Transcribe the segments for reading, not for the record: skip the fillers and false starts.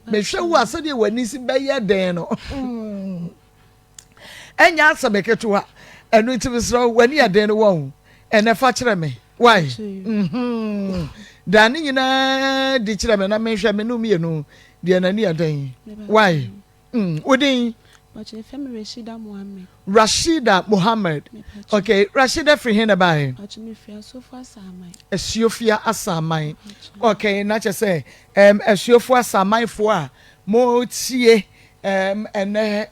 Mehwɛ wo a sɛdeɛ w'ani si bɛyɛ den no, ɛnyɛ asɛm ketewa. Ɛno nti mesrɛ wo, w'ani yɛ den no wɔn ɛnɛ fa kyerɛ me. Why? Da ne nyinaa di kyerɛ me na menhwɛ me no mmienu deɛ n'ani yɛ den. Why? Wo din? Rashida Mohammed. Rashida Mohammed. Okay, Rashida firi he na bae? Asuofia Asaman. Okay, na kyerɛ sɛ Asuofo Asamanfoɔ a motie ɛnɛ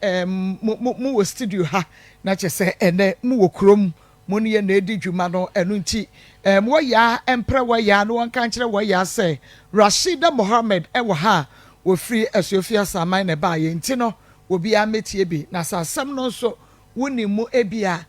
mo wɔ studio ha, na kyerɛ sɛ ɛnɛ mo wɔ kurom, mo ne yɛ na edi dwuma no. Ɛno nti wɔyaa mprɛ wɔyaa na wɔnka nkyerɛ wɔyaa sɛ Rashida Mohammed ɛwɔ ha a wɔfiri Asuofia Asaman na ɛbaeɛ, nti no obiara mɛtie bi. Na sɛ asɛm no nso wonim mu ebi a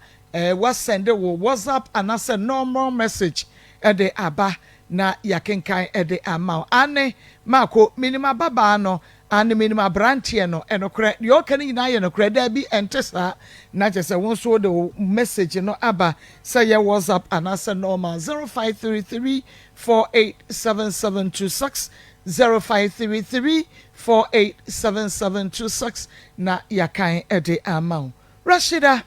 wasend wo WhatsApp anaasɛ normal message ɛde aba na yɛakenkan ɛde ama wo. Ane maako minim ababaa no, ane minim aberanteɛ no, ɛnokorɛ deɛ ɔka no nyinaa yɛ nokorɛ, daabi ɛnte saa, na kyerɛ sɛ wo nso wode wo message no aba sɛ yɛ WhatsApp anaasɛ normal, 0533 487726, 0533 487726, na yɛakan ɛde ama wo. Rashida,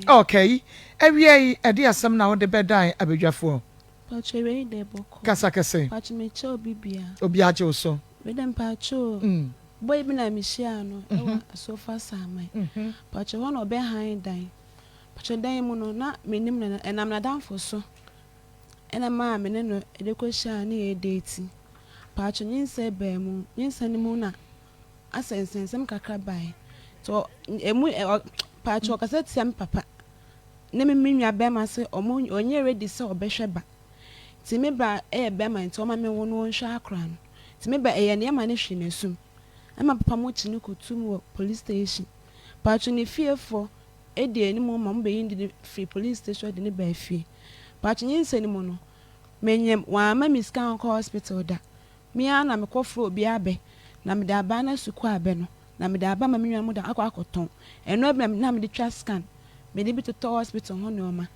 okay, awia yi ɛde asɛm na wode bɛdan abadwafoɔ? Pacho, wei de bɔkɔ. Kasa kɛse. Pacho, mekyɛ obi bia. Obi agye wo so. Wei de mpacho. Boy bi na mehyia no ɛwɔ Asofa Saman. Pacho, hɔ na ɔbɛhan dan. Pacho, dan mu no na menim no, ɛnam n'adamfo so. Ɛna maa me ne no ɛde kɔhyia ne yɛ date. Pacho, nyinsɛn baa mu. Nyinsɛn no mu na asɛ nsɛnsɛm kakra bae. So emu ɛ pacho, ɔkasa tia me papa. Ne me nua bɛrima sɛ ɔmo ɔnyɛ ready sɛ ɔbɛhwɛ ba. Nti me ba ɛyɛ bɛrima, nti ɔma me wo no ɔnhwɛ akora no. Nti me ba ɛyɛ nneɛma ne hwee n'asum. Ɛma papa mo kyi ne kɔtum wɔ police station. Pacho, ne fiefoɔ edi anim ma mo bɛyi de firi police station de ne ba fie. Pacho, nyinsɛn mu no, menyim wɔama me sika nkɔ hospital da. Me ara na mekɔforo obi abɛ na mede aba no sukuu abɛ no na mede aba ma me nua mo de akɔ akɔtɔn. Ɛno bi na mede twa scan, mede bi totɔ hospital ho nneɛma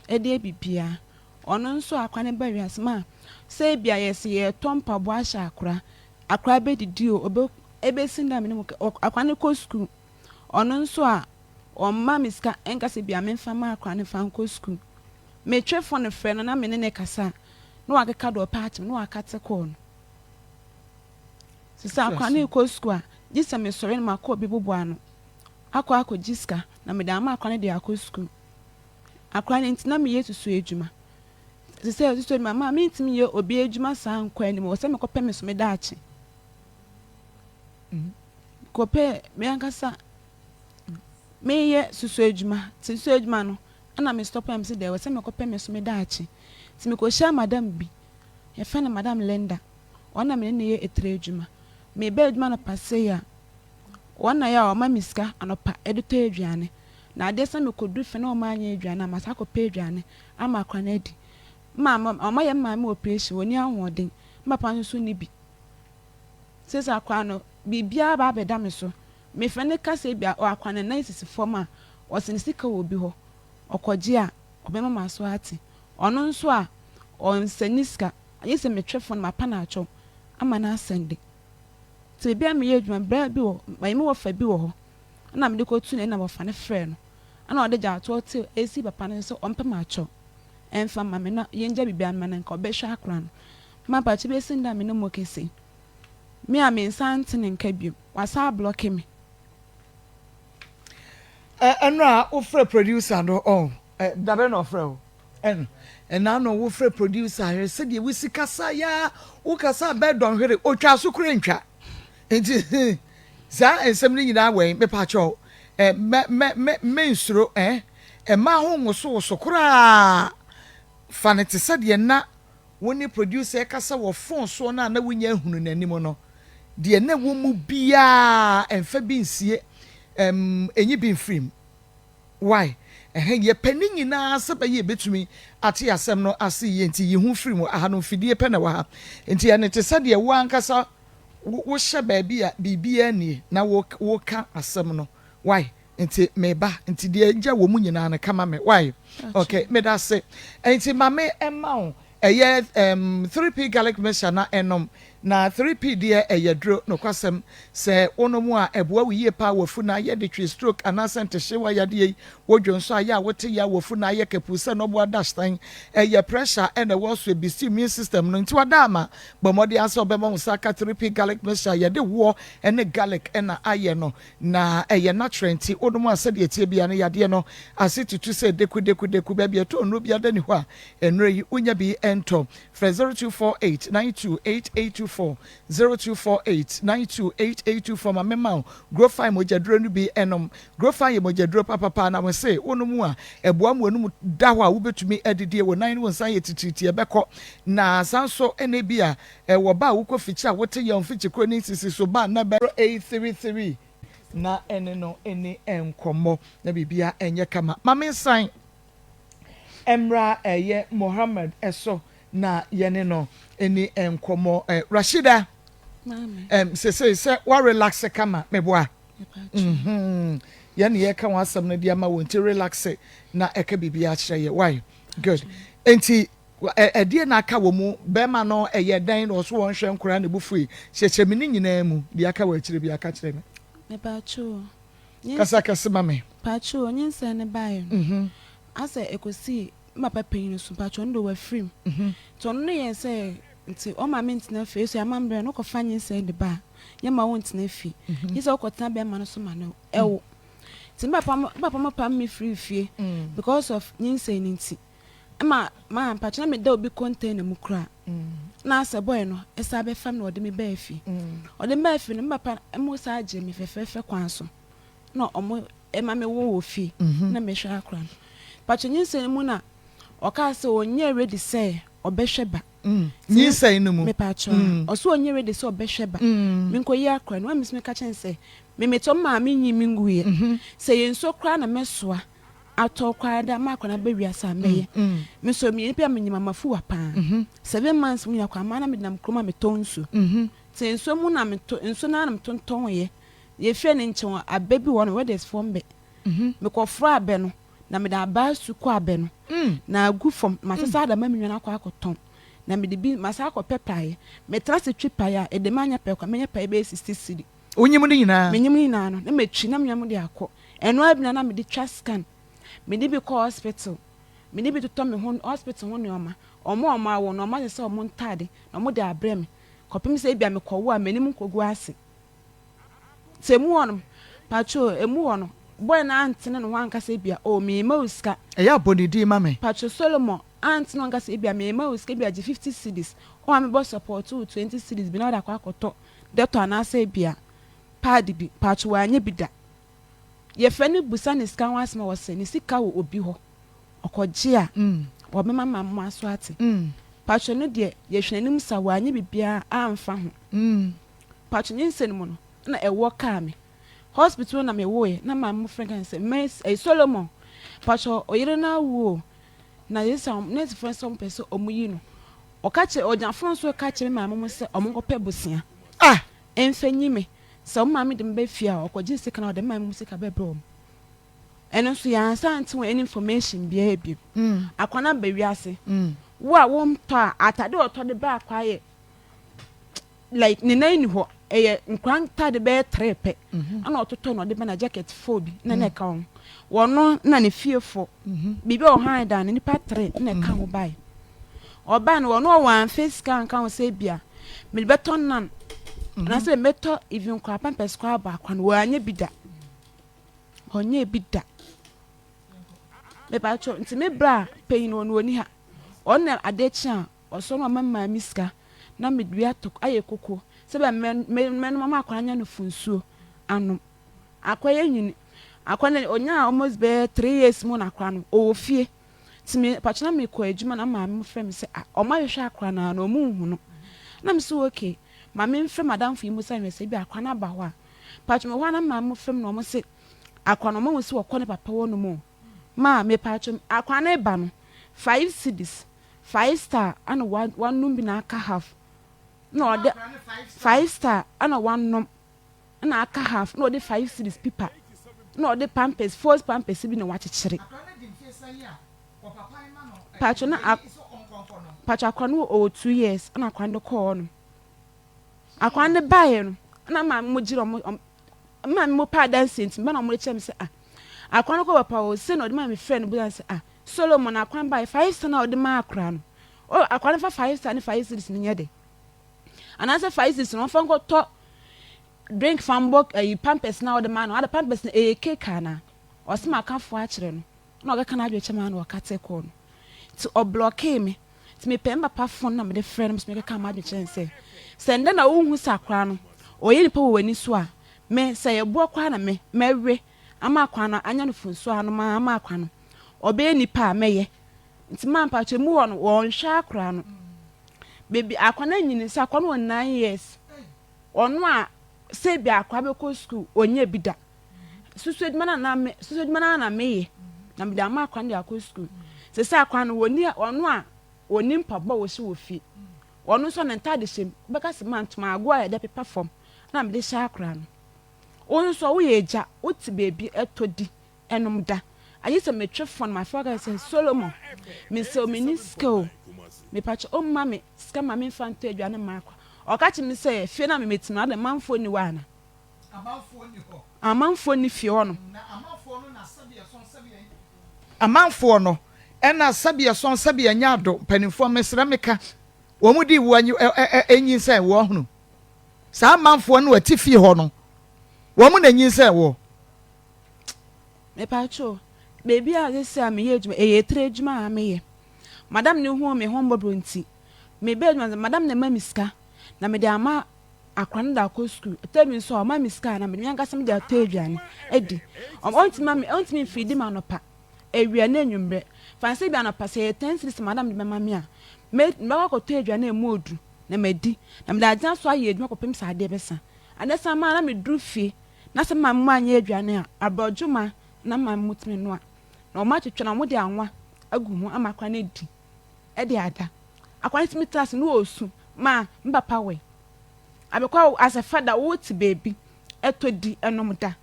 ɛde biribiara. Ɔno nso akora ne ba wiase ma sɛ ebia yɛsi yɛtɔ mpaboa ahyɛ akora, akora bɛdidi o, obe ebesi nda me ne mu akora ne kɔ sukuu. Ɔno nso a ɔmma me sika nkasa bia memfa ma akora ne fa nkɔ sukuu. Metwe phone frɛ no na me ne ne kasa na wakeka deɛ ɔpɛ akyerɛ me na wakate kɔɔ no. Sisi akora ne kɔ sukuu a, gye sɛ mesɔre no makɔ obi bobo ano akɔ akɔgye sika na mede ama akora ne de akɔ sukuu. Akora ne nti na meyɛ susu adwuma. Sisi susu adwuma maa mentumi yɛ obi adwuma saa nkɔ anim, wɔ sɛ mekɔpɛ me so me daakye. Kɔpɛ me ankasa meyɛ susu adwuma. Te susu adwuma no ɛna me stop am sɛ deɛ wɔ sɛ mekɔpɛ me so me daakye. Nti mekɔhyia madam bi, yɛfrɛ no Madam Linda. Ɔno na me ne no yɛ etire adwuma. Meba adwuma no pasei a, wɔn na yɛ a ɔma me sika anɔpa ɛde tɔ aduane. Na adeɛ sɛ mekɔdu fie na ɔma anyɛ aduane a, masa akɔpɛ aduane ama akora no adi. Maame ɔma yɛ maame operation, wɔni ahoɔden. Me papa nso ni bi. Sɛ akora no biribiara ba abɛda me so. Mefrɛ ne kasa bi a, akora no nan sisi fam a, ɔsɛ ne sika wɔ obi hɔ. Ɔkɔgye a, ɔbɛma ma so ate. Ɔno nso a ɔnsɛ ne sika, agye sɛ metwe phone mapa no atwɛw ama no asend. Nti baabi a meyɛ adwuma, braa bi wɔ maame wɔfa bi wɔ hɔ. Ɛna mede kɔtu no, ɛna wɔfa no frɛ no. Ɛna ɔde gya atoɔ te esi papa no sɛ ɔmpɛ ma atwɛw. Ɛmfa ma me na yɛngya biribiara ma no nka ɔbɛhwɛ akora no. Ma mpakye bɛsi nda me ne mo kese. Me a me nsa nte ne nka bio. Wasa ablock me. Ɛno a wofrɛ producer no ɔ dabe na ɔfrɛ wo ɛno ɛna no wofrɛ producer hwɛ sɛdeɛ wosi kasa yaa, wokasa bɛɛ dɔnhwere otwa so kora ntwa. Nti saa nsɛm no nyinaa wɛn mepakyɛw ɛ mɛ mɛ mɛ mɛnsuro ɛma ho wosowoso koraa. Fa ne te sɛdeɛ na wo ne producer kasa wɔ phone soɔ no a na wonya ahunu n'anim no, deɛ na ɛwɔ mu biara ɛmfa bi nsie, ɛnyi bi mfiri mu. Why? Ɛhɛn yɛpɛ ne nyinaa sɛ bɛyɛ ebɛtumi ate asɛm no ase yie. Nti yi ho firi mu. Aha no mfidie pɛ na wɔ ha, nti ɛne te sɛ deɛ wo ankasa wohyɛ baabi a biribiara nie na woka asɛm no. Why? Nti meba, nti deɛ gya wɔ mu nyinaa no kama me. Why? Okay, meda ase. Nti maame ɛma wo ɛyɛ 3P Garlic Mixture na ɛnom. Na 3P deɛ ɛyɛ duro, nokwasɛm sɛ wonom a ɛboa wo yie paa wɔ funu ayɛ de twe stroke anaasɛ ntehyewa yadeɛ yi, wo dwonsɔ ayɛ a wote yaw wɔ funu ayɛ kapuu sɛ nɔboa dastan, ɛyɛ pressure ɛna ɛwɔ so ɛbisi immune system no nti wada ama. Bɔ mmɔden ara sɛ wobɛma wo nsa aka 3P garlic mixture a yɛde woɔ ne garlic na ayɛ no na ɛyɛ natural nti wonom a sɛdeɛ ɛteɛ biara no yadeɛ no ase tutu sɛ deku deku deku baabi a ɛtɔ nnuro biara da ni hɔ a nnuro yi wonya bi ntɔ. Frɛ 0248 92 8824, 0248 92 8824 ma memma wo Grofine mogyaduro no bi nom. Grofine yɛ mogyaduro papapa na wose wonom a ɛboa ma w'anum da hɔ a wobɛtumi adidie, wo nan ne wo nsa yɛ titiritii ɛbɛkɔ. Na saa nso na ebia ɛwɔ ba a wokɔ fikyi a wote yaw mfikyi kuro ne nsisi so ba na bɛ. 833 na ɛne no nni nkɔmmɔ na biribiara nyɛ kama. Ma mensan. Mmra ɛyɛ Mohammed so na yɛne no nni nkɔmmɔ. Eh, Rashida, um, sesei sɛ wa relax kama, meboa? Mm-hmm. Yɛne yɛka wɔn asɛm no de ama wɔn nti relax na ɛka biribi akyerɛ yɛ. Why? Good. Nti, ɛdeɛ na aka wɔ mu, bɛrima no ɛyɛ dɛn na ɔso wɔn hwɛ nkoraa ne bo fui, kyerɛkyerɛ me ne nyinaa mu, deɛ aka wɔ akyire bi aka kyerɛ me. Mepakyɛw. Kasa kɛse ma me. Pakyɛw, nyinsɛn no baeɛ no, asɛ ɛkɔsii me papa panyin no so, pakyɛw ɔno deɛ wafiri mu. Nti ɔno no yɛɛ sɛ nti ɔma me ntena fie, so amammerɛ no wokɔfa nyinsɛn de ba a, yɛmma wo ntena fie. Gye sɛ wokɔtena bɛrima no so ma no ɛwo. Nti me papa me papa mo pam me firii fie because of nyinsɛn no nti. Ɛma ma mpakyɛw na meda obi container mu koraa. Na asɛ boy no ɛsan bɛfa me na ɔde me baa fie. Ɔde me baa fie no, me papa mo san gyee me fɛfɛɛfɛ kwan so. Na ɔmo ɛma me wo wɔ fie na mehwɛ akora no. Mpakyɛw nyinsɛn no mu na ɔkaa sɛ ɔnyɛ ready sɛ ɔbɛhwɛ ba. Nyinsɛn no mu. Mepakyɛw a. Ɔse ɔnyɛ ready sɛ ɔbɛhwɛ ba. Menkɔyi akora no. Ɛna me nso meka kyerɛ no sɛ me metɔ me maame nyi me nguiɛ. Sɛ ɛyɛ nsuo koraa na mɛsoa atɔ koraa de ama akora no aba wiase a mɛyɛ. Me nso meyɛ nipa a menyim amafuwa paa. 7 months mu nyinaa koraa maa na menam kurom a metɔ nsuo. Nti nsuo mu na metɔ nsuo no ara na metontɔn yɛ. Yɛfie no nkyɛn abɛ bi wɔ hɔ no wedders foɔ mbɛ. Mekɔforo abɛ no na mede abaa su kɔ abɛ no na agu fam masesa ada ma me nua no akɔ akɔtɔn na mede bi masan akɔpɛ praeɛ. Metena ase twi praeɛ a ɛde manyɛ pɛ koraa mɛnya praeɛ bɛyɛ 60 cedi. Wonyim ne nyinaa? Menyim ne nyinaa no na matwi na me nua mo de akɔ. Ɛno ara bi na na mede twa scan. Mede bi kɔ hospital. Mede bi totɔ me ho hospital ho nneɛma. Ɔmo a ɔmo awo no ɔmo asesa ɔmo ntaade na ɔmo de abrɛ me kɔpem sɛ ebia mekɔwo a m'anim nkɔgu ase. Sɛ emu hɔ no, pacho emu hɔ no, boy no antene ne ho anka sɛ ebia oh mema wo sika. Ɛyɛ a bɔ ne din ma me. Pacho Solomon antene ho anka sɛ ebia mema wo sika ebia gye 50 cedis, wo maame bɔ support wo 20 cedis bi na wode akɔ akɔtɔ dɛtɔ anaasɛ ebia pad bi, pacho wanyɛ bi da. Yɛfrɛ no busa ne sika ho asɛm a ɔse ne sika wɔ obi hɔ, ɔkɔgye a ɔbɛma ma mo aso ate. Pacho no deɛ yɛhwɛ n'anim sa wanyɛ biribiara amfa ho. Pacho nyinsɛn mu no na ɛwɔ kaa me. Hospital na mewoeɛ na maame mo frɛ ka sɛ Mercy eh, Solomon pacho ɔyere no awu o na yɛsɛ nursefoɔ sɛ ɔmo pɛ sɛ ɔmo yi no. Ɔka kyerɛ ɔgyina phone so ka kyerɛ me maame mo sɛ ɔmo nkɔpɛ bosea. Ah! Ɛmfa nyi me. Sɛ ɔmo maame de me ba fie a ɔkɔgye sika na ɔde me maame mo sika bɛbrɛ ɔmo. Ɛno nso yɛansa ante wɔn any information biara bio. Akwa no aba wiase. Wo a wontɔ a atade a ɔtɔ de ba akwa yɛ like ne nan ni hɔ ɛyɛ nkora ntaade bɛyɛ tere pɛ ɛna ɔtotɔ na ɔde ba na jacket fo bi na na ɛka ho wɔno na ne fiefo biribi a ɔhan dan no nipa tere na ɛka ho bae ɔbaa no wɔno ɔwɔ anfɛ sika anka ho sɛ bia mede bɛtɔ nan anaasɛ mɛtɔ even kora pampers kora baako no wɔanyɛ bi da ɔnyɛ bi da mepa nti me bra panyin no ɔno ɔni ha ɔno ade kye a ɔsɔ no ɔma maame sika na mede bi atɔ ayɛ koko sɛ bɛ mɛnom ama akwadaa anya no funsuo anom. Akwadaa yɛ nyini akwadaa no onya almost bɛyɛ 3 years mu na akwadaa no ɔwɔ fie nti me patro na mekɔ adwuma na maame mo frɛ me sɛ ah ɔmo ahwehwɛ akwadaa no a na ɔmo nhu no na me sɛ okay maame mfrɛ madamfo yi mu sɛ nhwɛ sɛ ebi akwadaa no aba hɔ a patro me hɔ a na maame mo frɛ me na ɔmo se akwadaa no ɔmo ahu sɛ wɔkɔ ne papa hɔ nom o maa me patro akwadaa no ba no 5 cedis 5 Star ana wanom bi na aka half na ɔde 5 Star ana wanom na aka half na ɔde 5 cedis pipa na ɔde Pampers four Pampers bi na wakyekyere. Patro na patro akwadaa no ɔwɔ 2 years ɛna akwadaa no de kɔɔ hɔ nom. Akwadaa no baeɛ no, na maame mo gyina ɔmo, me maame mo pɛ adanseɛ nti, meba na ɔmo de kyerɛ me sɛ ah, akwadaa no kɔ papa o, sei na ɔde maa me frɛ no bisa no sɛ ah, Solomon akwan baeɛ, 5 star no a ɔde maa akwadaa no, oh, akwadaa no fa 5 star ne 5 cedis no nyɛ dɛ? Anaasɛ 5 cedis no ɔmfa nkɔtɔ drink fa mbɔ ayi pampers no a ɔde maa no, ada pampers no ɛyɛ cake anaa? Ɔse maka foa akyerɛ no, na ɔkeka n'adwene kyerɛ me a na ɔkate kɔɔ no. Nti ɔblɔkee me. Nti mepɛ me papa fon na mede frɛ no me mekeka m'adwene kyerɛ no sɛ, sɛ ndɛ na wohu sɛ akora no ɔyɛ nipa wɔ w'ani so a, me sɛ ɛyɛ boɔ koraa na me mɛwe ama akora no anya no funsuo anom ara ama akora no ɔbɛyɛ nipa a mɛyɛ. Nti maa mpakyɛ mu hɔ no wɔnhwɛ akora no. Baabi akora no anyini sɛ akora no wɔ 9 years. Ɔno a sɛ bi akora bɛkɔ sukuu ɔnyɛ bi da. Susu adwuma no a na me susu adwuma no ara na meyɛ na mede ama akwan de akɔ sukuu. Sɛ akwan no wɔni ɔno a wɔni mpaboa a wɔhyɛ wɔ fie. Ɔno nso ne ntaade hyɛ mu. Wobɛka sɛ ma ntoma agoa a yɛde pepa fam na mede hyɛ akora no. Wo nso woyɛ agya, wote baabi ɛtɔ di ɛnom da. Agye sɛ metwe fon ma afei waka sɛ Solomon, mesɛ o menni sika o. Mepakyɛ ɔmma me sika ma memfa ntɔ aduane mma akora. Ɔka kyerɛ me sɛ fie no a memete no adɛn manfoɔ nni hɔ ana? Amanfoɔ nni hɔ. Amanfoɔ nni fie hɔ nom. Na amanfoɔ no na sɛbi ɛsɔn sɛbi ɛnyɛ. Amanfoɔ no na sɛbi ɛsɔn sɛbi ɛnyɛ ado mpaninfoɔ mesrɛ meka wɔn di wo anyi ɛ ɛ ɛ nyinsɛn woɔ hunu saa amanfoɔ no ɛte fie hɔ no wɔn na nyinsɛn woɔ. Mepatwo, baabi a sɛsɛ a meyɛ adwuma, ɛyɛ etire adwuma a meyɛ. Madam no huu me ho mmɔborɔ nti, mebɛɛ adwuma no, madam na ɛma me sika na mede ama Akora no de akɔ sukuu. Ɛtɔ bi nso a, ɔma me sika a na mede me ankasa mede atɔ aduane adi. Ɔntumi ma me, ɔntumi mfeedi me anɔpa, awia ne anwummerɛ. Fa no sɛ bi anɔpa sɛ ɛyɛ ten cedis madam de bɛma me a, mɛ mɛkɔ akɔtɔ aduane a ɛmu ɔduru na madi. Na mede agyina so ayɛ adwuma kɔpem sɛ adeɛ bɛsa. Adeɛ sa ma a na meduru fie na sɛ me maame mo anyɛ aduane a, aborɔdwoma na me maame mo tumi noa. Na wɔatwitwa na wɔde anwa agu ho ama akora no adi de ada. Akora no tumi tena ase na ɔresu ma me papa wɛ. Abɛkɔ as a father wo te baabi ɛtɔ di ɛnom da.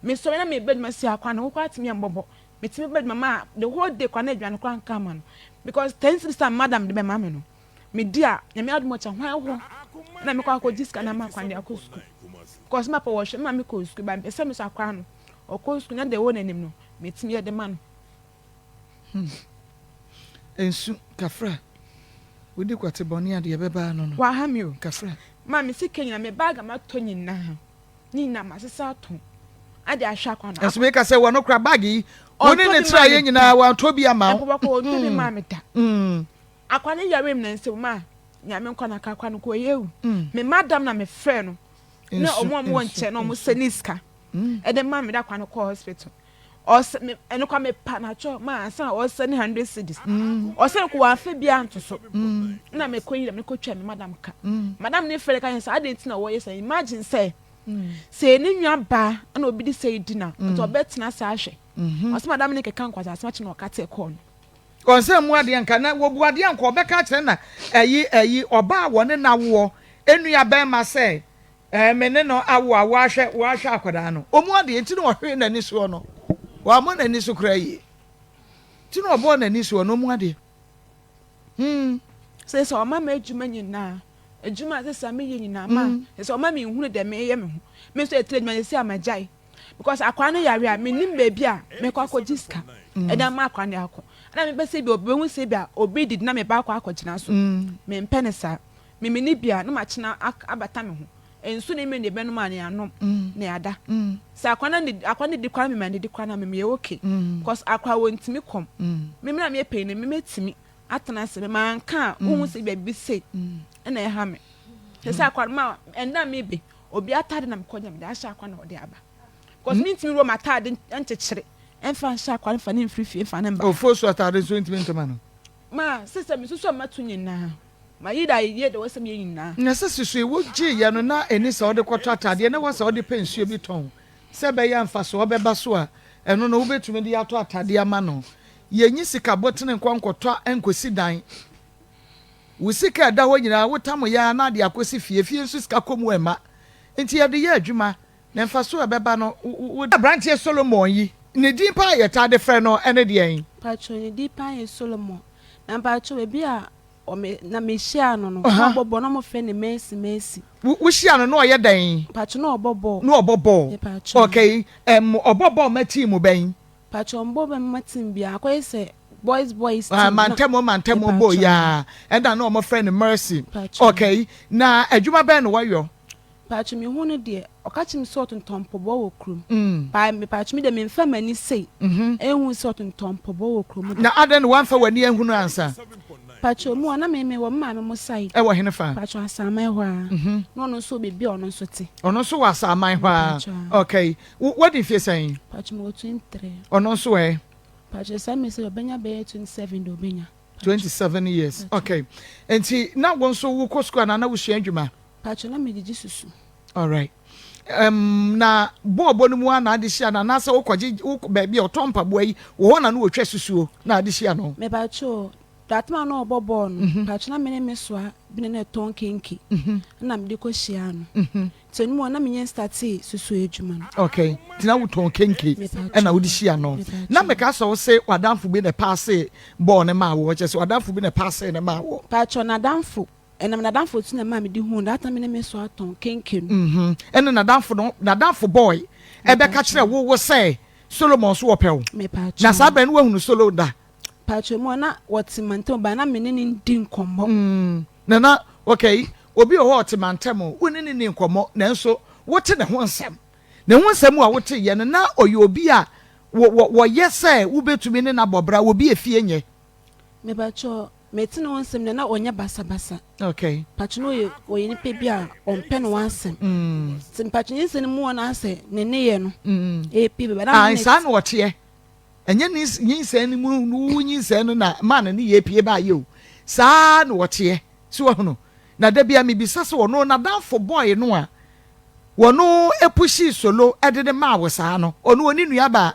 Me sɔre na me ba adwuma si akora no wo koraa tumi yɛ mbɔbɔ. Me tumi ba adwuma ma the whole day koraa na aduane koraa nka ama no because 10 cedis a madam de bɛma me no me di a Nyame adom ɔkyɛ hwan hɔ na me kɔ akɔ gye sika na ama akora no de akɔ sukuu because me papa wɔhwɛ me ma me kɔ sukuu but mepɛ sɛ me so akora no ɔkɔ sukuu na deɛ ɛwɔ n'anim no me tumi yɛ de ma no. Hmm. Nsu, Kafra. Wodi kwate bɔne a deɛ ɛbɛba ano no. Waha me o. Kafra. Ma me sika nyina, me bag a matɔ nyinaa, ne nyinaa masesa atɔn ade ahwɛ akwa no. Ɛnso meka sɛ wɔno kora bag yi, wo ne ne tra yɛ nyinaa wantɔ bi ama wo. Ɛnkɔbɔkɔ wɔntɔ bi maa me da. Akwa no yare me na nsɛm ma nyame nkwa na ka akwa no kɔ yɛ ewu. Me madam na me frɛ no na ɔmo a ɔmo wɔ nkyɛn na ɔmo sɛ ne sika ɛde ma me de akwa no kɔ hospital. Ɔsɛ me ɛno kwa me pa na kyɔ ma ansa na ɔsɛ ne 100 cedis. Ɔsɛ no ko wamfa bi anto so. Na me kɔ yi na me kɔ twa me madam ka. Madam ne frɛ ka sɛ adɛn nti na wɔyɛ sɛ imagine sɛ sɛ ne nua ba na obi de sɛ di na nti ɔbɛtena ase ahwɛ. Ɔsɛ madam ne keka nkwasa asɛm akyi na ɔka te kɔɔ no. Ɔnsɛ mu adeɛ nka na wɔbu adeɛ nka ɔbɛka akyerɛ na ɛyi ɛyi ɔbaa wɔne n'awoɔ nua bɛrima sɛ Ɛɛ me ne no awo a woahwɛ woahwɛ akwadaa no ɔmu adeɛ nti na ɔhwee n'ani soɔ no wammɔ n'ani so koraa yie nti na ɔbɔɔ n'ani soɔ no ɔmu adeɛ hmm. Sɛ sɛ ɔma m'adwuma nyinaa adwuma a sɛ sɛ meyɛ nyinaa ma sɛ sɛ ɔma menhunu dɛ meyɛ me ho me nso ɛtire adwuma sɛ magyae because akwadaa no yare a menim baabi a mekɔ akɔgye sika ɛde ama akwadaa no akɔ ɛna mepɛ sɛ bi obi bɛhu sɛ bi a obi didi na meba akɔ akɔgyina so mempɛ ne saa. Me menni bi a, na makyena abata me ho. Nsu ne mmɛ na yɛbɛnom a, na yɛanom, na yɛada. Sɛ akwa no akwa no didi koraa na me mannidi koraa na me meyɛ okay. Because akwa wɔntumi kɔm. Me me na meyɛ panyin no, me mɛtumi atena ase. Me manka a, wohu sɛ baabi sei na ɛha me. Sɛ sɛ akwa no ma ɛnna mebe, obi atade na mekɔgye mede ahyɛ akwa na ɔde aba. Because mentumi wɔ m'atade nkyekyere mfa nhyɛ akwa no mfa ne mfiri fie mfa ne mba. Ofosu atade nso ntumi ntoma no. Ma sɛ sɛ mesusu a mato nyinaa. Mayi da yie deɛ wɔsɛ meyɛ nyinaa. Na sɛ susui wo gyee yɛ no na ɛni sɛ wode kɔtɔ ataadeɛ na ɛwɔ sɛ wode pɛ nsuo bi tɔn sɛ ɛbɛyɛ a mfasoɔ bɛba so a, ɛno no wobɛtumi de atɔ ataadeɛ ama no. Yɛnyi sika botene nkɔ nkɔtɔ nkɔsi dan. Wo sika a ɛda hɔ nyinaa wotam yɛ ara na ade akɔsi fie, fie nso sika kɔ mu ɛmma. Nti yɛde yɛ adwuma na mfasoɔ a ɛbɛba no wo. Aberanteɛ Solomon yi, ne din paa a yɛtaa de frɛ no ne deɛn? Mpakyɛw, ne din paa yɛ Solomon. Na mpakyɛw, baabi a. Ɔme na mehyiaa no no, na ɔbɔ bɔɔl, na wɔfrɛ no Mercy Mercy. Wo wohyia no na ɔyɛ dɛn? Mpakyɛ na ɔbɔ bɔɔl. Na ɔbɔ bɔɔl. Mepakyɛ. Okay, ɛm ɔbɔ bɔɔl ma team bɛn? Mpakyɛ ɔmbɔ bɔɔl ma team biara, akɔyɛ sɛ boys boys Ah, team na. mantamu mantamu bɔɔl Mepakyɛ. yi ara, ɛna na wɔfrɛ no Mercy. Mpakyɛ. Okay, na adwuma bɛn na wɔyɔ? Mpakyɛ mehu no deɛ, ɔka kyerɛ me sɛ ɔtontɔn mpɔboa wɔ kurom. Paa mepakyɛ me deɛ memfa m'ani sei nhu sɛ ɔtontɔn mpɔboa wɔ kurom da. Na adɛn na woamfa w'ani anhunu ansa? Mpakyɛ mu a na me mewɔ me maame mo side. Ɛwɔ hene fa? Mpakyɛ Asaman hɔ ara. Na ɔno nso wɔ baabi a ɔno nso te. Ɔno nso wɔ Asaman hɔ ara. Mpakyɛ. Okay. Wo wadi mfie sɛn? Mpakyɛ mewɔ 23. Ɔno nso ɛ? Mpakyɛ saa mmerɛ sei ɔbɛnya bɛyɛ 27 deɛ ɔbɛnya. 27 years. Okay. Nti na wo nso wokɔ sukuu anaa na wosua adwuma? Paatwɔ na megyegye susu. Alright. Um, na bɔɔlbɔ no mu ara na ade hyia no anaasɛ wokɔgye wo baabi a ɔtɔn mpaboa yi wɔ hɔ na no wɔtwa susuo na ade hyia no? Mepaatwɔ that time a na ɔbɔ bɔɔl no, mhm. paatwɔ na me ne me soa bi na na ɛtɔn kenke mhm. na mede kɔ hyia no. Mhm. Nti ɛno mu na menyɛ startee susuo adwuma no. Okay, nti na wotɔn kenke ɛna wode hyia no. Na meka sɛ wo se w'adamfo bi na ɛpaase bɔɔl no maa wo, kyerɛ sɛ w'adamfo bi na ɛpaase no maa wo. Paatwɔ n'adamfo Ɛnam n'adamfo ti na ɛmaa mede huu that time ne me so atɔn kenke no. Mhm. Ɛna n'adamfo no, n'adamfo boy ɛbɛka kyerɛ wo wo sɛ Solomon nso wɔpɛ wo. Mepatwo. Na saa berɛ no woahunu Solo da? Patwo mu a na wɔte mantam ba na me ne no ndi nkɔmmɔ. Mm, na na okay, obi wɔ hɔ a ɔte mantam o, wo ne no nni nkɔmmɔ nanso wote ne ho nsɛm. Ne ho nsɛm a wote yɛ no na ɔyɛ obi a wɔ wɔ wɔyɛ sɛ wobɛtumi ne no abɔ bra, obi a efie nyɛ. Mepatwo, Mete ne ho nsɛm deɛ na ɔnyɛ basabasa. Okay. Mpatwo no ɔyɛ ɔyɛ nipa bi a ɔmpɛ ne ho asɛm. Mm. Nti mpatwo nyinsɛn no mu hɔ no asɛ ne nneyɛ no. Mm. Epi bɛba. Ah, saa na ɔteɛ. Ɛnyɛ ne nyinsɛn no mu wo nyinsɛn no na maa ne nneyɛ pie baayɛ o. Saa na ɔteɛ. So wahunu? Na da bi a mebisa sɛ ɔno n'adamfo boy no a wɔno epushii solo ɛde ne maa wo saa no, ɔno ɔne nua baa?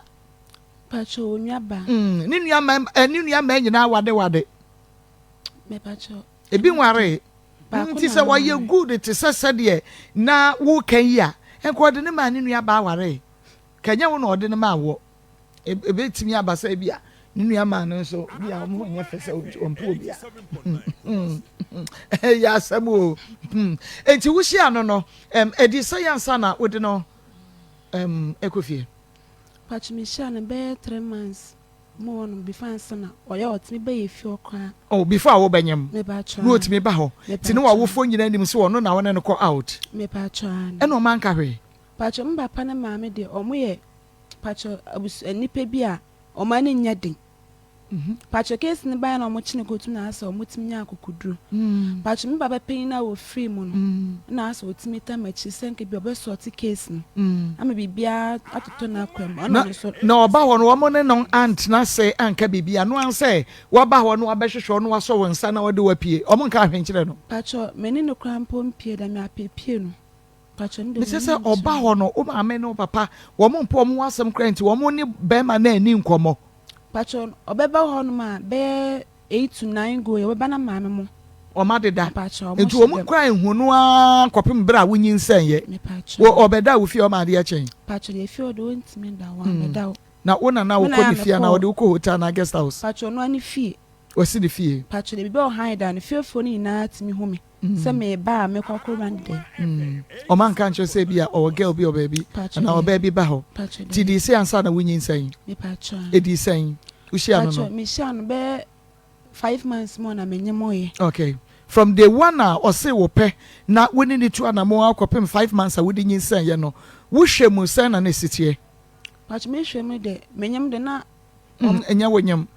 Mpakyɛw onua baa. Mm, ne nua mma eh, ne nua mmaa nyinaa wade wade. Mepakyɛw. Ebi nwaree. Baako Nti na sɛ wɔyɛ ɔnwaree. good te sɛ sɛdeɛ na woka yi a, nka ɔde ne maa ne nua baa waree. Ka ɛnyɛ wo na ɔde no maa woɔ. Ebetumi aba sɛ ebi a ne nua maa no nso bi a wɔn ho nyɛ fɛ sɛ ɔmpɛ obi a. Ɛyɛ asɛm o. Nti wohyia no no, ɛdi sɛ yɛnsa na wode no ɛkɔ fie. Mpakyɛ me hyia no bɛyɛ 3 months mu hɔ nom before ansa na ɔyɛ ɔtumi ba yɛ fie hɔ koraa. Oh before a wo bɛ nyem Mepakyɛ na ɔtumi ba hɔ nti ne wawofoɔ nyinaa nim sɛ ɔno na wo ne no kɔ out Mepakyɛ aane. Ɛna ɔmo anka hwee? Mpakyɛ me papa ne maame deɛ ɔmo yɛ mpakyɛ abus nnipa bi a ɔmo ani nyɛ den. Mpakyɛ case no baeɛ na ɔmo kye no kɔtum na asɛ ɔmo tumi nya akokoduro. Mpakyɛ me papa panyin a ɔfiri mu no na asɛ ɔtumi ta m'akyi sɛ nka bi ɔbɛ sɔɔte case no ama biribiara atotɔ n'akwan mu ɛna Na ɔno nso. na ɔba hɔ no wɔn ne no antena ase anka biribi ano ansɛ waba hɔ no wabɛhwehwɛ wo na wasɔ wo nsa na ɔde wo apue wɔn nka ahwɛ nkyerɛ no. Mpakyɛ me ne no koraa mpo mpie da me apeepie no. Mesɛ sɛ ɔba hɔ no wo maame ne wo papa wɔn mpɛ wɔn ho asɛm koraa nti wɔn ne bɛrima no anni nkɔmmɔ. Mpakyɛw ɔbɛba hɔ nom a bɛyɛ 8 to 9 going ɔbɛba na maame mo. Wɔn adeda Mpakyɛw wɔn nti hyɛ wɔn dɛm. koraa nhu no ara kɔpem berɛ a wonyinsɛn yɛ. Mepakyɛw. Wɔ ɔbɛda wo fie a ɔma adeɛ kyɛn. Mpakyɛw deɛ fie hɔ deɛ ɔntumi nda hɔ wambɛda hɔ. Na wo nana Me na wokɔ yɛ a ne fie anaa mekɔɔ. ɔde wokɔ hotel anaa guest house? Mpakyɛw ɔno ara ne fie. Wasi ne fie. Mpakyɛw deɛ biribi a ɔhan da no fiefoɔ no nyinaa tumi hu me. Sɛ meba a mekɔ akɔwura no dɛm. Ɔma nka nkyerɛ sɛ ebia ɔwɔ girl bi wɔ baabi anaa ɔbaa bi ba hɔ. Nti dii sɛ ansa na wonyinsɛn? Edii sɛn? Wohyia no no? Mehyia no bɛyɛ 5 months mu na menyemoeɛ. Okay. From day one a ɔse wo pɛ na wo ne ne tu anamɔ akɔpem 5 months a wode nyinsɛn yɛ no, wohwɛ mu sɛn na na esi teɛ? Pakyɛ mehwɛ mu de menyem de na. Ɛnyɛ wo nyem.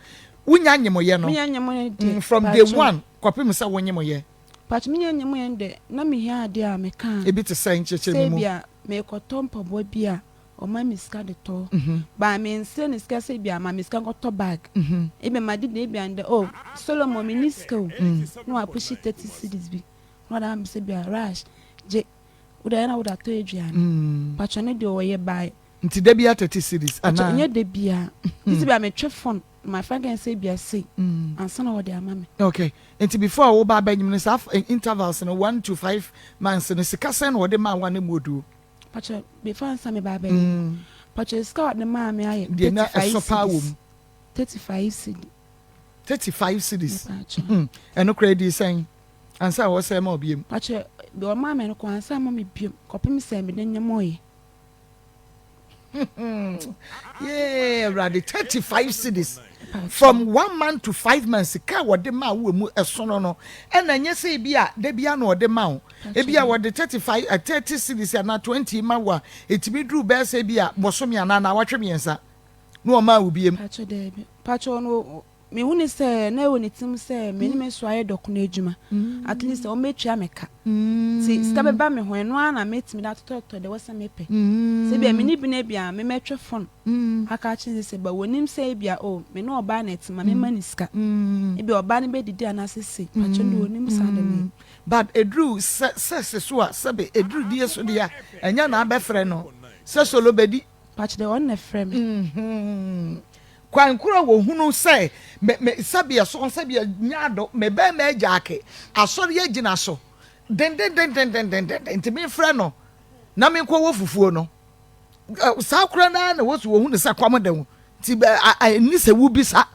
Wonya nyemoyɛ no. Menya nyemoyɛ de. From day one kɔpem sɛ wo nyemoyɛ. Pakyɛ menya nyemoyɛ de na mehia adeɛ a meka. Ebi te sɛ nkyerɛkyerɛ mi mu. Sɛ ebia mekɔtɔ mpaboa bi a ɔma me sika de tɔ. Ba me nsrɛ ne sika sɛ ebia ma me sika nkɔtɔ bag. Ebia ma di de ebia ndɛ oh Solomon me ni sika o. Na wa push 30 cedis bi. Na ɔda me sɛ ebia rush gye. Wode ayɛ na wode atɔ aduane. Pakyɛ ne deɛ ɔyɛ baa. Nti da bia 30 cedis anaa? Nyɛ da bia. Nti bia metwe phone my friend kan sɛ bia sei ansa na wɔde ama me. Okay. Nti before wo ba abɛnyim no saa intervals no 1 to 5 months no sika sɛn na wɔde maa wo a na mu oduo? Pakyɛ before ansa me ba abɛnyim. Pakyɛ sika wɔde maa me ayɛ Deɛ na 35 ɛso paa wɔ cedis. mu. 35 cedi. 35 cedis. Ɛno koraa ɛdii sɛn ansa a wɔsɛe ma wo biom? Pakyɛ deɛ ɔmaa me no kɔ ansa ama me biom kɔpem sɛ mede nyemooeɛ. Yee Awurade 35 cedis from one month to five months sika a wɔde maa wo mu ɛsono no ɛna ɛnyɛ sɛ ebi a da bi ano ɔde ma wo ebi a wɔde 35 30 cedis anaa 20 ma wo a etumi duru bɛyɛ sɛ ebi a bɔsome anaa naawɔtwe mmiɛnsa na ɔmaa wo biem. Pakyɛ daabi pakyɛ ɔno Mehu no sɛ na ɛwɔ ne tirim sɛ me ne me nso ayɛ dɔkono adwuma. At least wɔbɛtua me ka. Nti sika bɛba me ho, ɛno ara na mɛtumi de atotɔtotɔ deɛ ɛwɔ sɛ mepɛ. Sɛ ebia menni bi no ebia memɛtwe phone aka akyerɛ no sɛ but wɔnim sɛ ebia oh me ne ɔbaa na ɛte ma memma no sika. Ebia ɔbaa no bɛdidi anaasɛ sei. Pakyɛ no deɛ wɔnim saa de no yɛ. But ɛduru sɛ sex so a sɛbe ɛduru die so deɛ a ɛnyɛ na abɛfrɛ no sɛ solo bɛdi. Pakyɛ deɛ ɔno na ɛfrɛ me. Kwan koro a wɔhunu sɛ me, me, sɛbeɛ sɔn, sɛbeɛ nyaado, me bɛrima agyaake, asɔre agyina so dendendendendendenden, nti memfrɛ no na menkɔwɔ fufuo no. Saa korɔ no ara na wɔsi wɔhunu sɛ kɔm de wo, nti ɛnni sɛ wobisa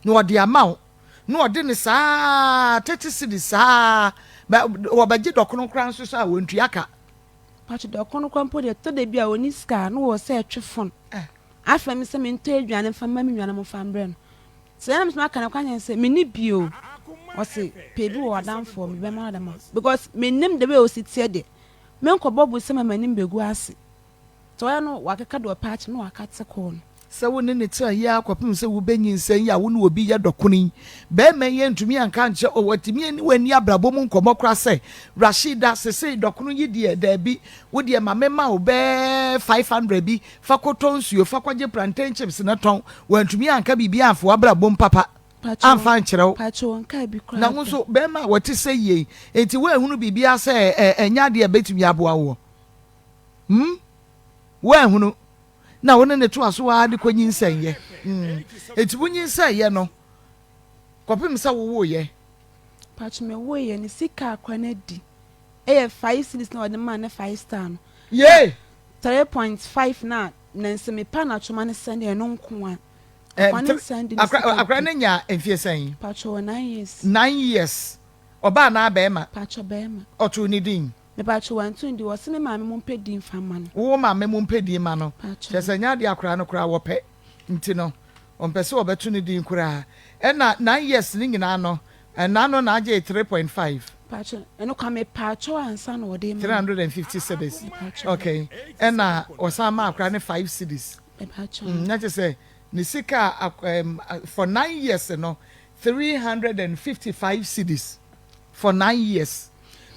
na ɔde ama wo, na ɔde ne saa 30 cedis saa, wɔbɛgye dɔkono koraa nso so a wɔntua ka. Pakyɛ dɔkono koraa mpo deɛ, ɛtɔ da bi a ɔnni sika a, na wɔ sɛ ɛtwe fon. Afrɛ me sɛ mentɔ aduane mfa mma me nua na momfa mbrɛ no. Sɛ na metumi aka no kwan kyerɛ no sɛ menni bi o. Ɔse pɛ bi wɔ w'adamfo hɔ mebɛma no dɛm a because mennim the way osi teɛ deɛ menkɔbɔ bosea ma m'anim bɛgu ase. Nti ɔyɛ no wakeka deɛ ɔpɛ akyerɛ me na wakate call no. Sɛ wo ne no tra yie ara kɔpem sɛ wobɛnyinsɛn yi a wo ne obi yɛ dɔkono yi, barima yi antumi anka ankyerɛ wo, watumi ani wo anni abrabɔ mu nkɔmmɔ koraa sɛ, Rashida, sesei dɔkono yi deɛ, daabi, wo deɛ ma memma wo bɛɛ 500 bi fa kɔtɔ nsuo, fa kɔgye plantain chips na tɔn. Wantumi anka biribiara amfa w'abrabɔ mu papa amfa ankyerɛ wo. Na wo nso, barima a wɔte sɛ yei, enti woanhunu biribiara sɛ ɛnyɛ adeɛ a ɛbɛtumi aboa woɔ? Hmm? Woanhunu? Na wo ne no toa so ara de kɔnyinsɛnyɛ. Mm. Enti wonyinsɛnyɛ no kɔpem sɛ wowoeɛ. Pacho me woeɛ no sika akora no adi ɛyɛ five cedis na ɔde maa ne five star no. Yee! 3.5 na nansa me pa na twoma no sɛnde ɛno nko a. Akora no sɛnde ne sika Akora no nya mfie sɛn? Pacho wɔ nine years. Nine years. Ɔbaa anaa bɛɛma? Pacho bɛɛma. Ɔtoo ne din? Mepakyɛw wantu ndi ɔse me maame mo mpɛ din fa mma no. Wo maame mo mpɛ din ma no. Kyerɛ sɛ ɛnyɛ adeɛ akwadaa no koraa wɔpɛ nti no ɔmpɛ sɛ wɔbɛto no din koraa ɛna nine years no nyinaa no ɛna no na agyee 3.5. Pakyɛw ɛno kwa mepakyɛw ansa na ɔde ma me. 350 cedis ok ɛna ɔsan maa akwadaa no 5 cedis Mepakyɛw. Na kyerɛ sɛ ne sika a for nine years no 355 cedis. For nine years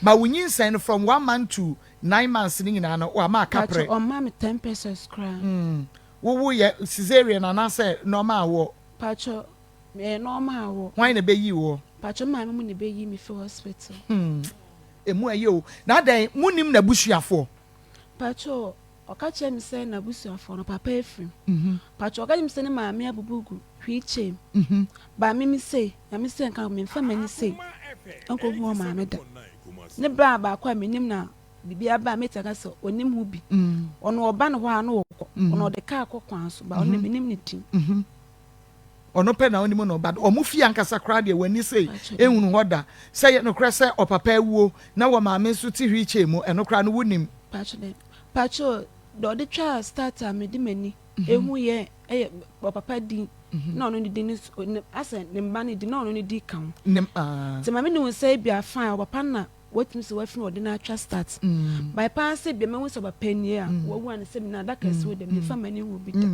but wo nyinsɛn no from one month to nine months no nyinaa no wama aka prɛ. Pakyɛ ɔmma me ten pesos koraa. Mm wo wo yɛ caesarean anaasɛ normal awoɔ? Pakyɛ ɛyɛ normal awoɔ. Hwan na ɛbɛyii woɔ? Pakyɛ me maame mu na ɛbɛyii me fi hospital. Hmm emu ɛyɛ o na adɛn mo nim n'abusuafoɔ? Pakyɛ ɔka kyerɛ me sɛ n'abusuafoɔ no papa afiri mu. Pakyɛ ɔka kyerɛ me sɛ ne maame abubu gu wheel chair mu. But me me sei, Nyame sɛ nka memfa m'ani sei nkɔhu ɔmaame da. Ne bra baako a menim na biribi aba a mɛtumi aka sɛ ɔnim ho bi. Ɔno ɔba ne hɔ a na ɔkɔ. Ɔno ɔde kaa kɔ kwan so but ɔno deɛ menim ne din. Ɔno pɛ na ɔnim no but ɔmo fie ankasa koraa deɛ w'ani sei nhunu hɔ da. Sɛ ɛyɛ nokorɛ sɛ ɔpapa awuo na wɔ maame nso te wheel chair mu ɛno koraa no wonim? Pakyɛ dɛn? Pakyɛ deɛ ɔde twaa start a mede m'ani ehu yɛ ɛyɛ ɔpapa din na ɔno ne din no so ne asɛ ne mma no din na ɔno ne din ka ho. Ne ah. Nti maame ne hu sɛ ebi a fine ɔpapa na watumi sɛ wafiri ɔde no atwa start. By paa sɛ bia mahu sɛ ɔpapa nie a wawu a ne sɛ na adaka si hɔ deɛ mefa m'ani hu bi da.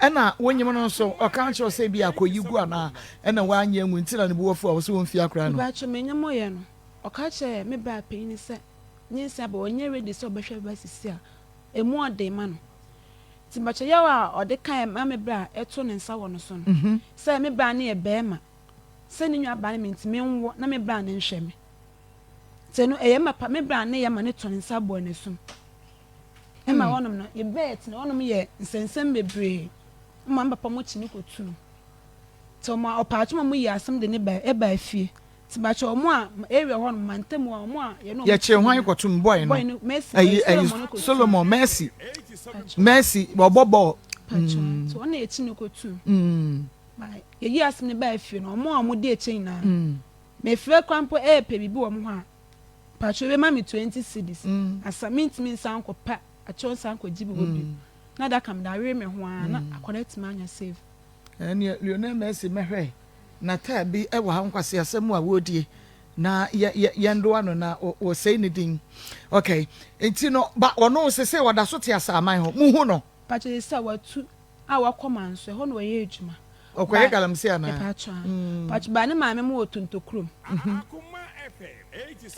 Ɛna wonyim no nso ɔka kyerɛ wo sɛ ebi a kɔyi gu anaa ɛna wanyɛ angu nti na ne bo afu a ɔsɛ wɔmfie akora no. Mepakyɛw menyɛ mɔyɛ no ɔka kyerɛɛ me bra panyin sɛ nyinsɛn aba ɔnyɛ ready sɛ ɔbɛhwɛ ba sisi a emu ɔden ma no. Nti mpakyɛ yaw a ɔde kae ma me bra a ɛto ne nsa wɔ no so no, sɛ me bra no yɛ bɛɛma, sɛ ne nua baa no mentumi nwo na me bra no nhwɛ me. Nti ɛno ɛyɛ ma pa, me bra no yɛ ma no to ne nsa bɔɔ n'asum. Ɛma hɔnom no, yɛbɛɛ tena hɔnom yɛ nsɛnsɛm bebree ma me papa mo kyi no kɔtuu. Nti ɔmo ɔpaakyɛ ma ɔmo yii asɛm de ne ba ɛbaa fie. Nti mpakyɛ ɔmo a area hɔ nom mantam hɔ a ɔmo a yɛne ɔmo Yɛkyee te hwan nyinaa. kɔtom boy no? Boy no Mercy Ayi ɛyi ayi Solomon no kɔtum. Solomon Mercy Mpakyɛ. Mercy ɔbɔ bɔɔl. Mpakyɛ nti ɔno na yɛkyi no kɔtum. Yɛyi asɛm no baa fie no, wɔn a wɔdi akyire nyinaa, mefrɛ koraa mpo ɛrepɛ biribi wɔ wɔn hɔ a, mpakyɛw bɛma me 20 cedis. Asa mentumi nsan nkɔpɛ akyɛw nsan nkɔgye bi hɔ bio. Na adaka mede awere me ho ara na akwadaa atumi anya save. Ɛneɛ Lionel Messi mɛhwɛ na taa bi wɔ ha nkwaseasɛm a wɔredie na yɛ yɛ yɛndoa no na wɔsɛe ne din okay nti no ba ɔno sese ɔda so te asaaman hɔ muhu no. Pakyɛ sese a watu a wakɔ manso ɛhɔ na ɔyɛ adwuma. Ɔkɔyɛ galamsey anaa? Mepakyɛ aa pakyɛ ba ne maame mo wɔ Tontokurom.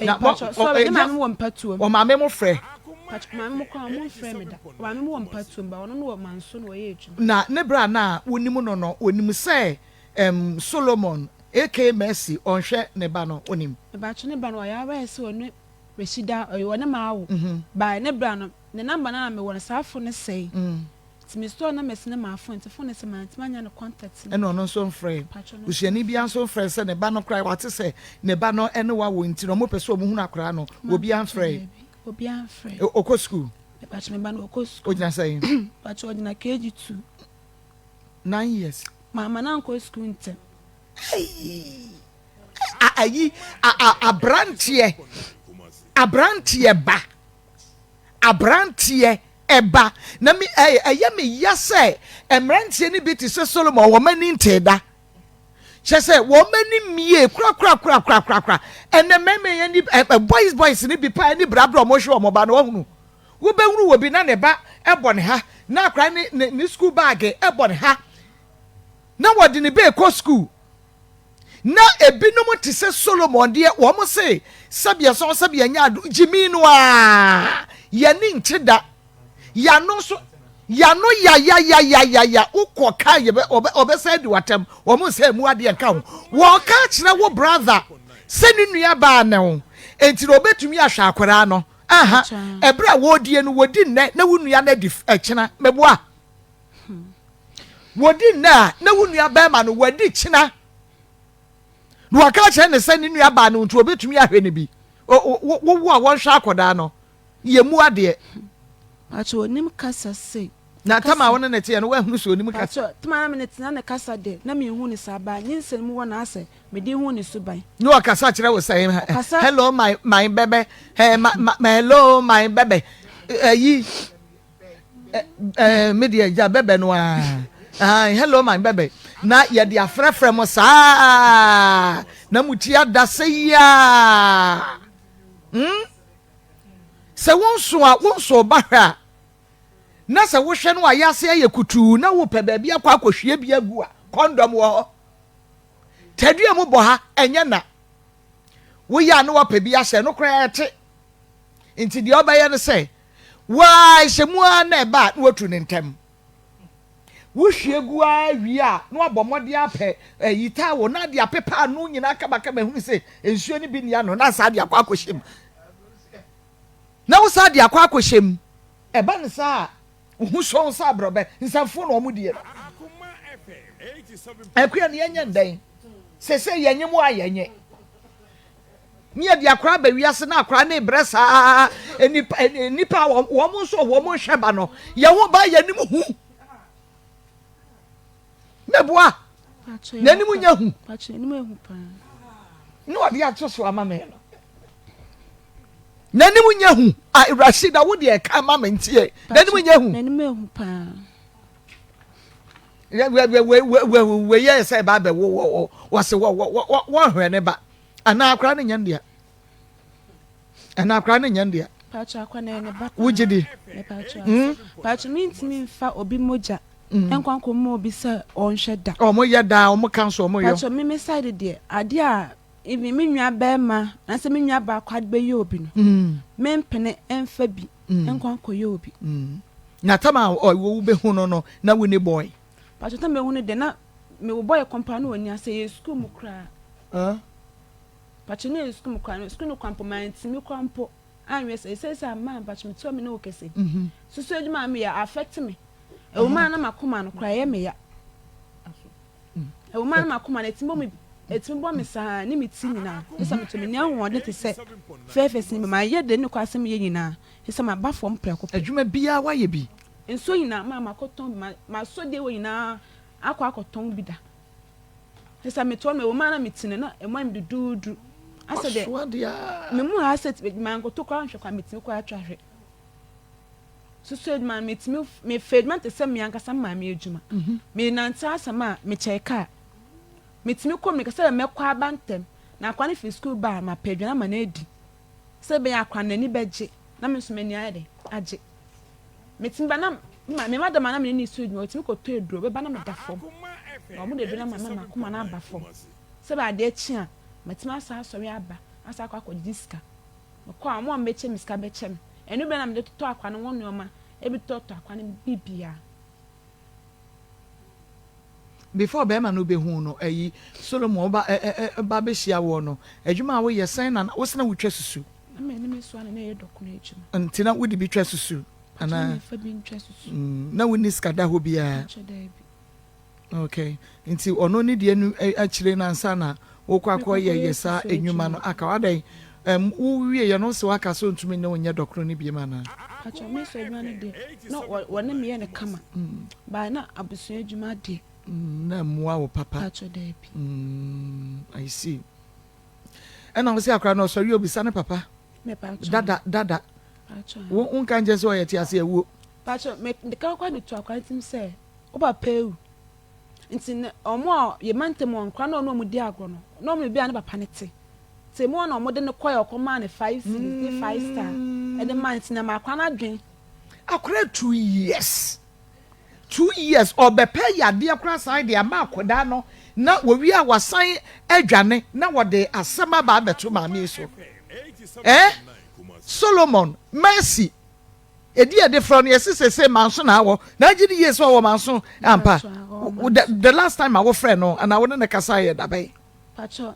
Na pakyɛ sorry ne maame mo wɔ Mpatuom. Wɔ maame mo frɛ. Pakyɛ maame mo koraa ɔmo nfrɛ me da maame mo wɔ Mpatuom ba ɔno no wɔ manso na ɔyɛ adwuma. Na ne bra no a wonim no no onim sɛ ɛm Solomon aka Mercy ɔnhwɛ ne ba no onim. Mepakyɛ ne ba no ɔyɛ aware sɛ ɔne Rashida ɔyɛ ɔne mawo by ne bra no ne number no a na mewɔ no saa phone no sɛe nti me store na mɛsi ne maa phone nti phone no sɛ mantumi anya ne contact no. Ɛna ɔno nso mfrɛɛ busuani biara nso mfrɛɛ sɛ ne ba no koraa wate sɛ ne ba no ne wawo nti no wɔpɛ sɛ wɔhunu akwadaa no obiara mfrɛɛ. Obiara mfrɛɛ. Ɔkɔ sukuu. Mepakyɛ me ba no ɔkɔ sukuu. Ogyina sɛn? Mepakyɛ ɔgyina KG2. 9 years. Maama no ankɔ sukuu ntɛm. Ayi aberanteɛ aberanteɛ ba aberanteɛ ɛba na mi ɛyɛ ɛyɛ mi ya sɛ mmeranteɛ no bi te sɛ Solomon wɔn ani ntee da kyɛ sɛ wɔn ani mmie korakorakorakorakora. Ɛnɛ mmarima yɛn ni ɛ boys boys no bi paa ani brabra wɔn hwɛ wɔn ba no. Wɔhunu wobɛhunu wɔ bi na ne ba ɛbɔ ne ha na akora ne ne ne school bag ɛbɔ ne ha na wɔde ne bɛɛ kɔ school. Na ebinom te sɛ Solomon deɛ, wɔn se sɛbi ɛsɔn sɛbi ɛnyɛ ado gyimi no aa yɛne nkye da yano nso yano yayayayaya. Wokɔ ka yɛbɛ ɔbɛ ɔbɛsɛ di watam. Wɔn nsɛ emu adeɛ nka ho. Wɔka kyerɛ wo brother sɛ ne nua baa ne ho enti na obetumi ahwɛ akwaraa no aha. Ɛberɛ a wɔredie no, wɔdi nnɛ na wo nua no adi ɛkyena. Mɛboa wɔdi nnɛ a na wo nua bɛrima no wɔadi kyena na wɔka kyerɛ ne sɛ ne nua baa no nti obetumi ahwɛ no bi. Wowo a wɔnhwɛ akwadaa no yɛ mu adeɛ. Pakyɛ onim kasa sei. Na tam a wo ne ne teɛ no, woahunu sɛ onim kasa? Pakyɛ tam a na me ne te na ne kasa de na menhu ne saa baa nyinsɛn mu hɔ na asɛ mede hu ne suban. Ne ɔkasa kyerɛ wo sɛ hello my my baby, hey, my, my, hello my baby, ayi ɛɛ me deɛ gya bɛbɛ no aa, hello my baby, na yɛde afrɛfrɛ mo saa na mo ti ada sɛ yiaa Sɛ wo nso a wo nso ba hwɛ a na sɛ wohwɛ no a yɛase ayɛ kutuu na wopɛ baabi akɔ akɔhwie bi agu a, condom wɔ hɔ. Tadua mu bɔ ha ɛnyɛ na woyɛ a na wapɛ bi ahyɛ no koraa ɛte. Nti deɛ ɔbɛyɛ no sɛ waa hyɛ mu ara na ɛba a na watu ne ntɛm. Wohwie gu ara wie a na wabɔ mmɔden apɛ ayi towel na ade apepa ano nyinaa kamakama ehunu sɛ nsuo no bi nni ano na saa de akɔ akɔhyɛ mu. Na wo saa de akɔ akɔhyɛ mu. Ɛba no saa a, wo ho sɔ wo sɛ aborɔbɛ. Nsɛmfo na wɔn die no. Akua no yɛnyɛ ndɛn? Sese yɛnye mu a yɛnye. Ne yɛde akora aba wiase na akora ne brɛ saa. Nipa nipa a wɔn nso wɔn nhwɛ ba no yɛn ho ba yɛn anim hu. Mɛboa n'anim nyɛ hu. Ne ɔde ato so ama me no n'anim nyɛ hu. A Rashida, wo deɛ ɛka ma me nteɛ n'anim nyɛ hu. N'anim ehu paa. Wei yɛ sɛ ɛba abɛ wo wɔse wɔhwɛ ne ba anaa akora ne nyɛ no dea anaa akora ne nyɛ no dea. Pakyɛ akwa na ɛne ba paa. Wogye di? Pakyɛ mentumi nfa obi mogya nkɔ nkɔmma obi sɛ ɔnhwɛ da. Ɔmo yɛ daa ɔmo ka nso ɔmo yɔ. Pakyɛ me me side deɛ, adeɛ a even me nua bɛrima anaasɛ me nua baako ade bɛyɛ obi no, mempene mfa bi nkɔ nkɔyɛ obi. Na tam a wo bɛhu no na wo ni boy? Pakyɛ tam bɛhu no deɛ na mewɔ boy kɔmpa na ɔni ase yɛ sukuu mu koraa. Pakyɛ na yɛ sukuu mu koraa no, sukuu no kora mpo mantumi kora mpo anwɛ sɛ ɛsɛ sɛ ama mpakyɛ metewa me ne wo kɛse. Susu adwuma a meyɛ affect me. Ɛwɔ mu a na makoma no koraa ɛyɛ me ya. Ɛwɔ mu a na makoma no ɛtumi bɔ me ɛtumi bɔ me saa ne me ti nyinaa. Ɛsɛ meto me nya ahoɔden te sɛ fɛɛfɛ sin bi mayɛ de ne kɔ asɛm yɛ nyinaa. Ɛsɛ maba fam prɛko pɛ. Adwuma biara wayɛ bi. Nsuo nyinaa maa makɔtɔn bi, masɔ deɛ wɔ nyinaa akɔ akɔtɔn bi da. Kyerɛ sɛ metoa no ɛwɔ mu a na meti no na ɛmu ayɛ me duduudu. Asɛ dɛ Wasoa deɛ aa. me mu ha sɛ mankoto koraa nhwɛ koraa metumi koraa twa hwɛ. Susu adwuma no metumi mefa adwuma no te sɛ me ankasa me maame adwuma. Menante asɛm a mekyɛe kaa. Metumi kɔ mmirika sɛ mɛkɔ aba ntɛm na akwadaa no fi sukuu ba a mapɛ aduane ama no adi. Sɛ ɛbɛyɛ a akwadaa no n'ani bɛgye na me nso m'ani ayɛ dɛn agye. Metumi ba na me madam a na me ne no sua adwuma ɔtumi kɔtɔ aduro bɛba na meda fam na wɔde aduro no ama me ma m'akoma no aba fam sɛ ɛbɛyɛ adeɛ kye a matumi asan asɔre aba asan akɔ akɔgyegye sika. Mekɔ a wɔn a wɔbɛkyɛ me sika bɛkyɛ me. Ɛno bɛn na mede totɔ akwadaa no ho nneɛma, ebi totɔtɔ akwadaa no biribiara. Before bɛɛma no bɛhu no ayi Solomon ɔba ɛ ɛ ba bɛhyia woɔ no adwuma a woyɛ sɛn na wo se na wotwa susu? Na me ne me soa na na ɛyɛ dɔkono adwuma. Nti na wode bi twa susu Pakyɛ na anaa? me fa bi ntwa susu. Na wonni sika da hɔ biara? Pakyɛ daabi. Okay nti ɔno ne deɛ no akyire no ansa na wokɔ akɔ Mekɔ yɛ akɔyɛ yɛ saa susu nnwuma no adwuma. aka wo adɛn ɛm wo wie yɛ no wose waka sɛ ɔntumi ne wo nyɛ dɔkono no biom anaa? Pakyɛ me sɔ adwuma no deɛ na wɔne me yɛ no kama but na abusua adwuma deɛ. Na ɛmmoa wo papa. Pakyɛ daabi. Mm I see ɛna wose akora no ɔsɔre obisa ne papa Me pakyɛ. Dada dada Pakyɛ. Wo nka nkyɛn sɛ ɔyɛ te ase awuo. Pakyɛ me de ka kɔ de to akora no tirim sɛ wo papa awu nti ne ɔmo a yɛ mantam hɔ nkora na ɔne ɔmo di agorɔ no na ɔmo baabi a ne papa no te nti emu hɔ na ɔmo de no kɔɛ ɔkɔ maa no five cedis ne five star ɛde maa no nti na ma akora no adwen. Akora 2 years, 2 years ɔbɛpɛ yadeɛ koraa san de ama akwadaa no na wɔwie a wasan adwane na wɔde asɛm aba abɛto maame yi so. Eh, Solomon Mercy edi ɛde frɛ no yɛsi sese manso na awɔ na agye di yie sɛ ɔwɔ manso ampa. The last time a wofrɛ no ana wo ne ne kasa yɛ dabɛn? Pakyɛ,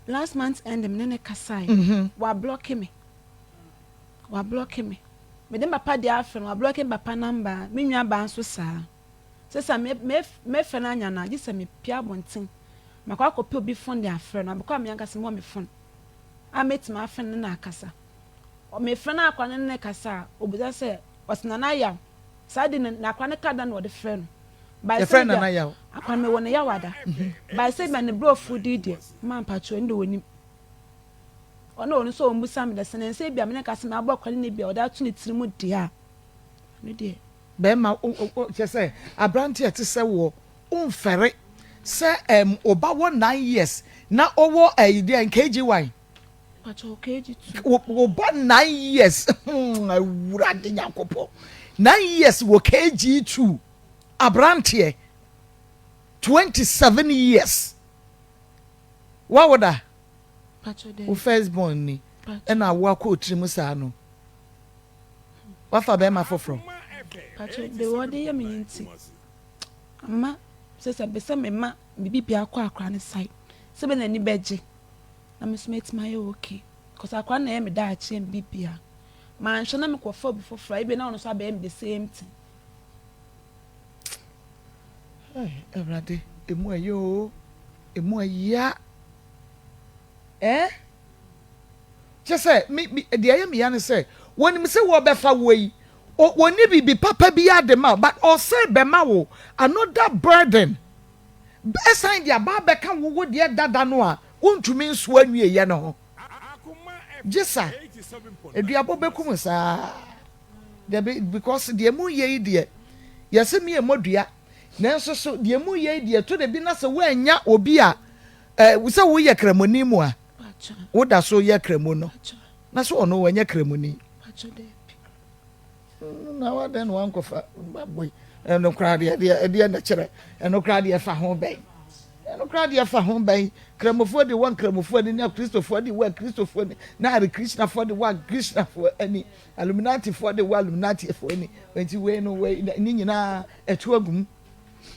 last month end me ne ne kasae. Wa block me, wa block me. Mede me papa deɛ afrɛ no, wa block me papa number, me nua baa nso saa. Sɛ sɛ me me mefrɛ no anya no a, gye sɛ mepia abɔnten makɔ akɔpɛ obi phone de afrɛ no abɛkɔ a me ankasa mewɔ me phone a mɛtumi afrɛ no ne no akasa. Mefrɛ no akora no ne no kasa a, obisa sɛ ɔse Nana Yaw saa de no na akora no ka da na ɔde frɛ no. By Yɛfrɛ sɛ Nana Yaw. Akora no mewɔ no Yaw ada. By sɛ bia ne brɔfo di deɛ ma mpakyɛw ɛno de wɔnim. Ɔno ɔno nso ɔmmusa me dɛ sɛ ne nsa bi a me ne kasa mabɔ akora no ne bi a ɔde ato ne tiri mu deɛ a ɛno deɛ. Bɛrima kyɛ sɛ aberante a ɛte sɛ woɔ womfɛre sɛ ɔba wɔ 9 years na ɔwɔ ɛyi deɛ KG1. Pakyɛw KG2. Wɔbɔ 9 years, Awurade Nyankopɔn, 9 years wɔ KG2, aberanteɛ 27 years wawo da. Pakyɛw dɛ. Wo first born ni ɛna awo akɔ otiri mu saa no wafa bɛrima foforɔ. Pakyɛw de wɔde yɛ me nti ama sɛ sɛ bɛ sɛ me ma bibi bia akɔ akora ne side sɛ bɛ n'ani bɛgye na me nso mɛtumi ayɛ okay cause akora no na ɛyɛ me daakye me bibia manhwɛ na mekɔfa obi foforɔ a ebi na ɔno nso abɛyɛ me the same thing. Awurade, emu ɛyɛ o, emu ɛya ɛɛ kyɛ sɛ mi mi deɛ ɛyɛ mi ya ne sɛ wɔnim sɛ wɔbɛfa wo yi, wɔni biribi papa bi ade ma, but ɔsɛ bɛma wo another burden ɛsan de aba abɛka wo wo deɛ dada no a wontumi nso anwie yɛ no ho gye sa aduabɔ bɛkum saa dabi, because deɛ mu yɛ yi deɛ yɛsɛ mi ɛmɔ dua, nanso so deɛ mu yɛ yi deɛ to de bi na sɛ woanya obi a sɛ woyɛ kramoni mu a woda so yɛ kramo no na so ɔno wɔnyɛ kramoni na wadɛn na wankɔfa baboi. Ɛno koraa deɛ deɛ na kyerɛ ɛno koraa deɛ fa ho bɛn, ɛno koraa deɛ fa ho bɛn. Kramofoɔ de wɔn kramofoɔ ani na Kristofoɔ de wɔn Kristofoɔ ani na Hare Krishnafoɔ de wɔn Krishnafoɔ ani, Illuminatifoɔ de wɔn Illuminatifoɔ ani. Nti wei no wei ne nyinaa ɛto agum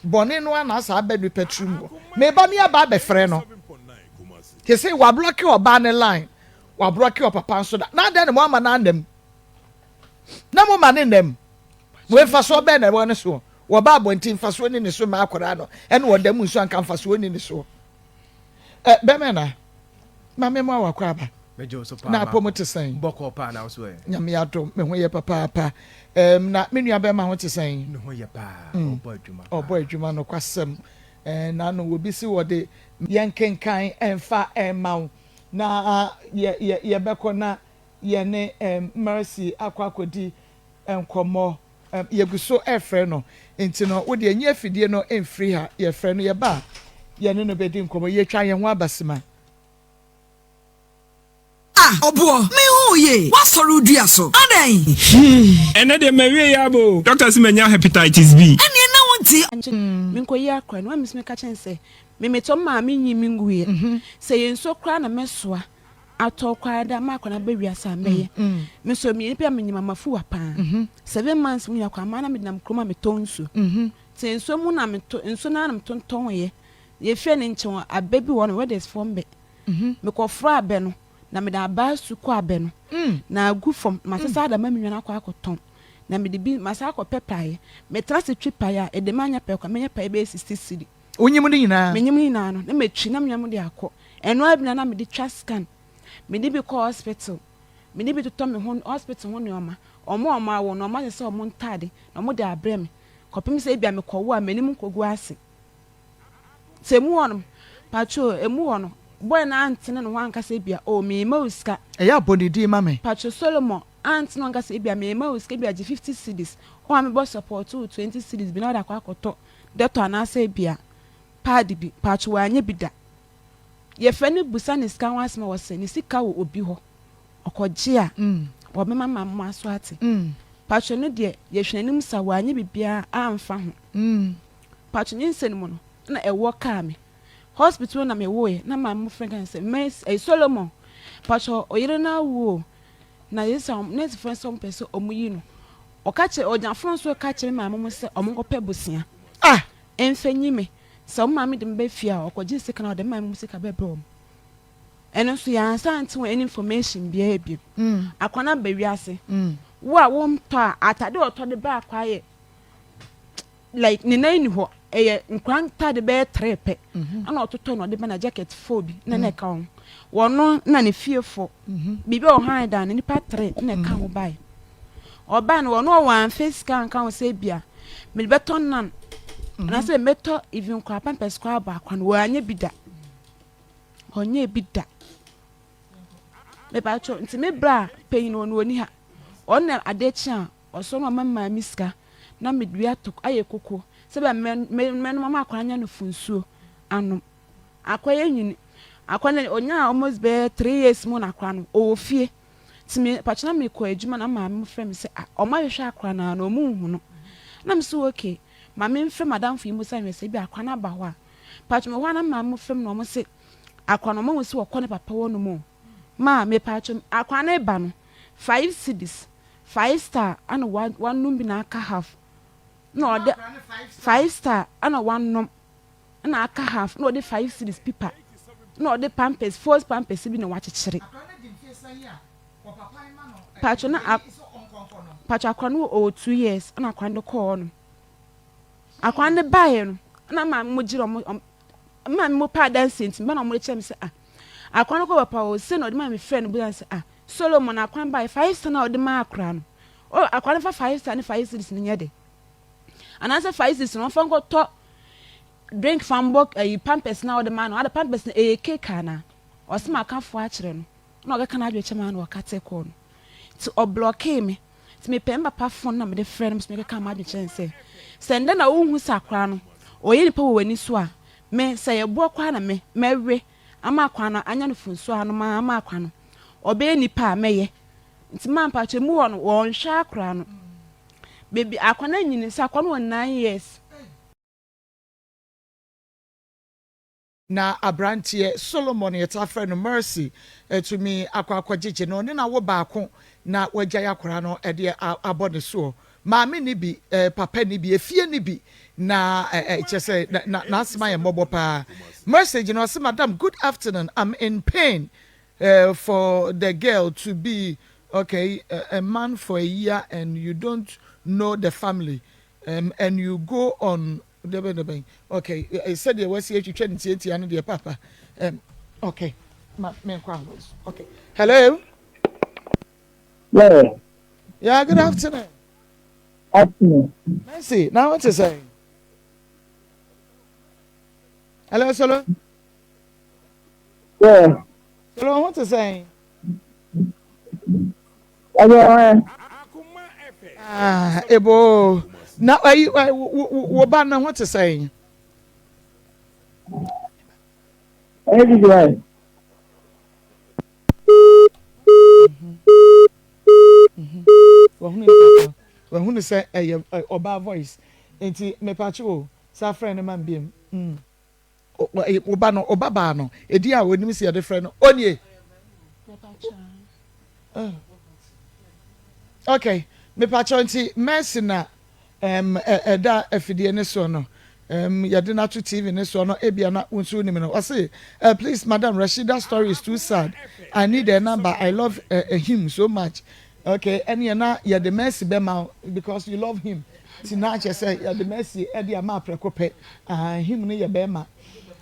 bɔne no ana asa aba nipa tirim hɔ. Meba ne aba abɛfrɛ no te sɛ wa block ɔbaa ne line, wa block ɔpapa nso da na adɛn na mo ama no anam na mo ma ne nam mo mfasoɔ bɛn na ɛwɔ ne soɔ? Wɔba abɔnten mfasoɔ ni ne so ma akwadaa no ɛna ɔda mu nso anka mfasoɔ ni ne soɔ. Ɛ bɛmɛ na maame mu awakɔ aba na apɔ te sɛn? Bɔkɔ paa, na so ɛ? Nyame adom, me ho yɛ papaapa. Na me nua bɛrima ho te sɛn? Ne ho yɛ paa, ɔbɔ adwuma. Ɔbɔ adwuma no kwasɛm. Ɛɛ n'ano obi si wɔde yɛnkenkan ɛmfa ɛmma wo na yɛ yɛ yɛbɛkɔ na yɛne ɛm Mercy akɔ akɔdi nkɔmmɔ. Ɛm yɛgu so ɛrefrɛ no nti no wo deɛ nyi afidie no mfiri ha yɛfrɛ no yɛba a yɛne no bɛdi nkɔmmɔ yɛtwa yɛn ho aba sima. Ah ɔboɔ, menhu wo yie, woasɔre wo dua so, adɛn? Ɛnɛ deɛ mawie yɛ aba o. Doctor se manya hepatitis B. Ɛneɛ na wonte. Menkɔyi akora no, maame meka kyerɛ no sɛ me metɔ maame nyi me nguiɛ, sɛ yɛ nsuo koraa na mɛsoa atɔ koraa de ama akora no aba wiase a mɛyɛ. Me nso meyɛ nipa a menyim amafuwa paa. 7 months mu nyina koraa maa na menam kurom a metɔ nsuo. Nti nsuo mu na metɔ nsuo no ara na metontɔn yɛ. Yɛfie no nkyɛn abɛ bi wɔ hɔ no weddings foɔ mbɛ. Mekɔforo abɛ no na mede abaa su kɔ abɛ no na agu fam masesa de ama me nua no akɔ akɔtɔn na mede bi masan akɔpɛ praeɛ. Metena ase twi praeɛ a ɛde manyɛ pɛ koraa mɛnya praeɛ bɛyɛ 60 cedi. Wonyim ne nyinaa? Menyim ne nyinaa no na matwi na me nua no de akɔ. Ɛno ara bi na na mede twa scan. Mede bi kɔ hospital. Mede bi totɔ me ho hospital ho nneɛma. Wɔn a wɔawo no wɔasesa wɔn ntaade na wɔde abrɛ me kɔpem sɛ ebia mekɔwo a m'anim nkɔgu ase. Sɛ emu hɔ no, patrol, emu hɔ no, boy no antene ne ho anka sɛ ebia, oh, merema wo sika. Ɛyɛ a bɔ ne din ma me. Patrol Solomon antene ne ho anka sɛ ebia, merema wo sika, ebia gye 50 cedis, wo maame bɔ support wo 20 cedis bi na wode akɔ akɔtɔ dɛtɔ anaasɛ ebia pad bi, patrol wanyɛ bi da. Yɛfrɛ no bisa ne sika ho asɛm a, ɔse ne sika wɔ obi hɔ, ɔkɔgye a, ɔbɛma ma mo aso ate. Patrol no deɛ, yɛhwɛ n'anim sa, wanyɛ biribiara amfa ho. Patrol nyinsɛn mu no, na ɛwɔ kaa me. Hospital na mewoeɛ, na maame mo frɛ ka sɛ, Mercy, ɛyɛ Solomon, patrol ɔyere no awu o. Na yɛsɛ nɛɛsefoɔ sɛ ɔmo pɛ sɛ ɔmo yi no. Ɔka kyerɛ, ɔgyina phone so ka kyerɛ maame mo sɛ ɔmo nkɔpɛ bosea. Ah! Ɛmfa nyi me. Sɛ ɔmo maame de me ba fie a, ɔkɔgye sika na ɔde maame mo sika bɛbrɛ ɔmo. Ɛno nso yɛansa ante wɔn any information biara bio. Akwa no aba wiase. Wo a wontɔ a, atade a ɔtɔ de ba akwa yɛ like ne nan ni hɔ. Ɛyɛ nkwa ntade bɛyɛ 3 pɛ. Ɛna ɔtotɔ na ɔde ba na jacket 4 bi na na ɛka ho. Wɔno na ne fiefo. Biribi a ɔhan dan no nipa 3 na ɛka ho bae. Ɔbaa no wɔno ɔwɔ amfa sika anka ho sɛ bia mede bɛtɔ nan. Anaasɛ mɛtɔ even koraa pampers koraa abɔ akwa no wɔanyɛ bi da. Ɔnyɛ bi da. Mepa kyɛw nti me bra panyin no ɔno ɔni ha. Ɔno na ade kye a ɔsɔ no ɔma maame sika na mede bi atɔ ayɛ koko sɛ bɛ mɛnom ama akwa anya no funsuo anom. Akwa yɛ nyini. Akwa no ɔnya almost bɛyɛ 3 years mu na akwa no ɔwɔ fie. Nti me pakyɛ na mekɔ adwuma na maame mo frɛ me sɛ ah ɔmo ahwehwɛ akwa no a na ɔmo nhu no. Na me so okay maame mfrɛ madamfo yi mu sɛ nhwɛ sɛ ebi akwa no aba hɔ a. Pakyɛ me hɔ a na maame mo frɛ me na ɔmo se akwa no ɔmo ahu sɛ wɔkɔ ne papa hɔ nom o. Ma me pakyɛ akwa no ba no 5 cedis 5 star ana wanom bi na aka half. Na ɔde 5 star ana wanom na aka half na ɔde 5 cedis pipa na ɔde pampers false pampers bi na wakyekyere. Pakyɛ na pakyɛ akwa no ɔwɔ 2 years na akwa no kɔɔ no. Akwa no baeɛ no na maame mo gyere ɔmo maame mo pa adanse nti ba na ɔmo kyerɛ me sɛ ah akwa no kɔ papa o sɛ na ɔde maame frɛ no bu sɛ ah Solomon akwa no baeɛ 5 star na ɔde maa akora no. O akwa no fa 5 star ne 5 cedis no nyɛ de. Anaasɛ 5 cedis no ɔmfa nkɔtɔ drink fa mbɔ ayi pampers na ɔde maa no. Ada pampers no ɛyɛ cake ana. Ɔsɛ ma akafo akyerɛ no. Na ɔkeka n'adwene kyerɛ me na ɔka te kɔɔ no. Nti ɔblɔkee me. Nti mepɛ me papa phone na mede frɛ no so mekeka m'adwene kyerɛ no sɛ sɛ ndɛ na wohu sɛ akora no ɔyɛ nipa wɔ w'ani so a me sɛ yɛboɔ koraa na me mɛwe ama akora no anya no funsuo anom ama akora no ɔbɛyɛ nipa a mɛyɛ. Nti ma mpakyɛ mu hɔ no wɔnhwɛ akora no. Baby akora no anyini sɛ akora no wɔ 9 years. Na aberanteɛ Solomon yɛta frɛ no Mercy etumi akɔ akɔgyegye no ne na wo baako na wagyae akora no ɛde abɔ ne soɔ. Maame ni bi, papa ni bi, efie ni bi na kyerɛ sɛ na n'asɛm ayɛ mmɔbɔ paa. Mercy gyina ɔsɛ madam good afternoon, I'm in pain for the girl to be okay a man for a year and you don't know the family and you go on debe debe okay sɛdeɛ wasi atwitwa ne tietia no deɛ papa okay ma me nkɔ ahɔ okay hello. Yeah. Yeah, good afternoon. Afternoon. Mercy, now what to say? Hello, Solo. Yeah. Solo, ho te sɛn? Ɛyɛ ɛ. Ah, ebo. Na ayi wo ba no ho te sɛn? Ɛyɛ didi ɛ. Wahunu nipa ko. Wahunu sɛ ɛyɛ ɔbaa voice. Nti mepakye o, saa frɛ no ma mbiem. Mm. Wo ba no, wo ba baa no, edin a onim sɛ yɛde frɛ no, onie. Oh. Okay, mepakyɛw nti Mercy na um, ɛda afidie ne soɔ no, um, yɛde no ato TV ne soɔ no, ebia na wo nso wonim no. Ɔse, please madam, Rashida story is too sad. I need her number. I love him so much. Okay, ɛneɛ na yɛde Mercy bɛma wo because you love him. Ti na kyerɛ sɛ yɛde Mercy ɛde ama aprɛko pɛ. Ah, him no yɛ bɛrima.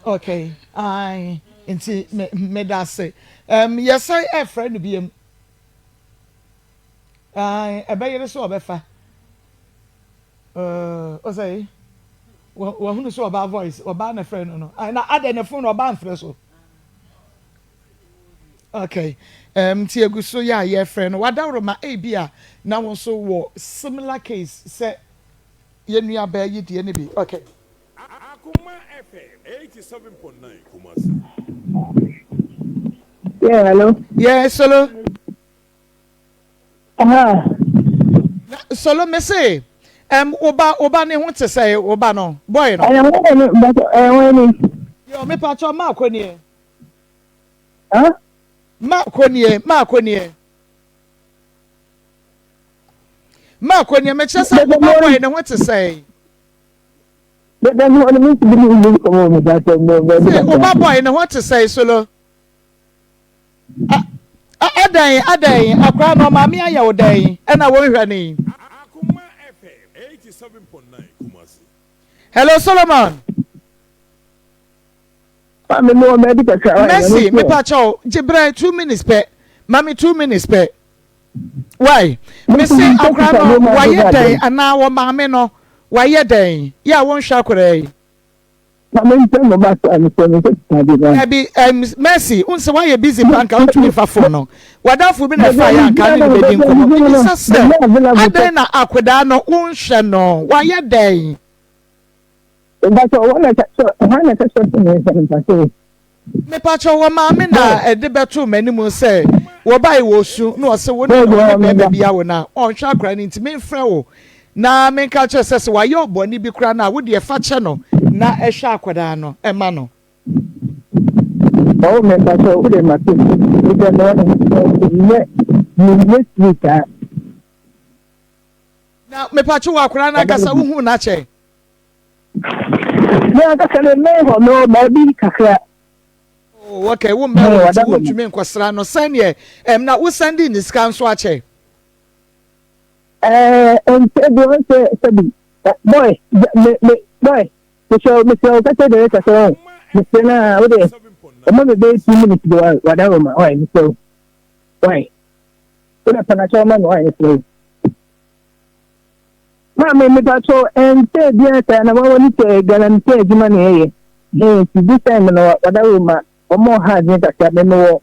Okay, ae, nti me meda ase. Um, yɛsɛe ɛfrɛ no biam. Ae, ɛbɛyere sɛ ɔbɛfa. Uh, ɔsɛe, wahunu sɛ ɔbaa voice, ɔbaa na frɛ no no. Ae, na adɛn ne phone ɔbaa mfrɛ so. Okay, um, nti egu so yɛ a yɛfrɛ no. Wadaworoma ebi a na wo nso wɔ similar case sɛ yɛn nua baa yi deɛ no bi. Okay. Akoma FM 87.9 Kumasi. Yeah, hello. Yeah, solo. Aha. Na solo me se, um, wo ba ne ho te sɛ wo ba no, boy no. Ɛyɛ wɔn ni, but ɛyɛ wɔn ni. Yo, me pa cho ma akɔ nie. Huh? Ma akɔ nie, ma akɔ nie. Ma akɔ nie, me kyerɛ sɛ wo ba boy ne ho te sɛ. Sɛ wo ba boy ne ho te sɛ solo. Adɛn adɛn akora no ɔmaame ayɛ wo dɛn ɛna wonhwɛ no yi. Akoma FM 87.9 Kumasi. Hello Solomon. Maame mi wɔ baabi kakra. Mercy mepa kyɛw gye brɛ 2 minutes pɛ mami 2 minutes pɛ. Why? Mese akora no wayɛ dɛn anaa wɔ maame no wayɛ dɛn yɛ a wonhwɛ akora yi. Maame mpɛ mo ba so a mesɛ mesɛ tita bi ba. Dabi Mercy n sɛ woayɛ busy pa nka wontumi mfa phone no. Wadamfo bi na ɛfa yɛ anka ne ne bɛdi nkɔmmɔ. Mebisa sɛ adɛn na akwadaa no wonhwɛ no wayɛ dɛn? Mpakyɛ wɔn na ɛsɛ hwan na ɛsɛ sɛ ne nsa mpakyɛ. Mepakyɛ wɔ maame na ɛde bɛto m'anim sɛ wɔbae wɔ su na ɔsɛ wo ne ɔne bɛrima bi awo na ɔnhwɛ akwadaa no nti memfrɛ wo na menka kyerɛ sɛ sɛ wayɛ ɔbɔne bi koraa no a wo deɛ fa kyɛ no na ɛhwɛ akwadaa no ɛma no. Ɔwɔ mɛ mpakyɛ wo de ma se mepɛ mɛ nyɛ nyɛ siri saa. Na mepakyɛ wɔ akwadaa no ankasa wohu n'akyɛ. Me ankasa me mmɛn hɔ mewɔ baabi kakra. Oh, okay, wo mmɛn hɔ nti wontumi nkɔsra no sɛneɛ ɛm na wosan di ne sika nso akyɛ. Ɛɛ nkyɛ bi wɔn sɛ sɛbi boy me me boy mesɛ mesɛ wo kasa director sɛ wɔn mesɛ na wo de ɔma me bɛyɛ 2 minutes de wa wada wɔ ma wɔn mesɛ wo wɔn wo de panakyɛ ɔma me wɔn mesɛ wo. Maame mepakyɛw ɛnkyɛɛ biara saa na wawa ne sɛ galamsey adwuma na ɛyɛ hɛn nti this time no wada wo ma wɔn ɔha adwene kakra me mewɔ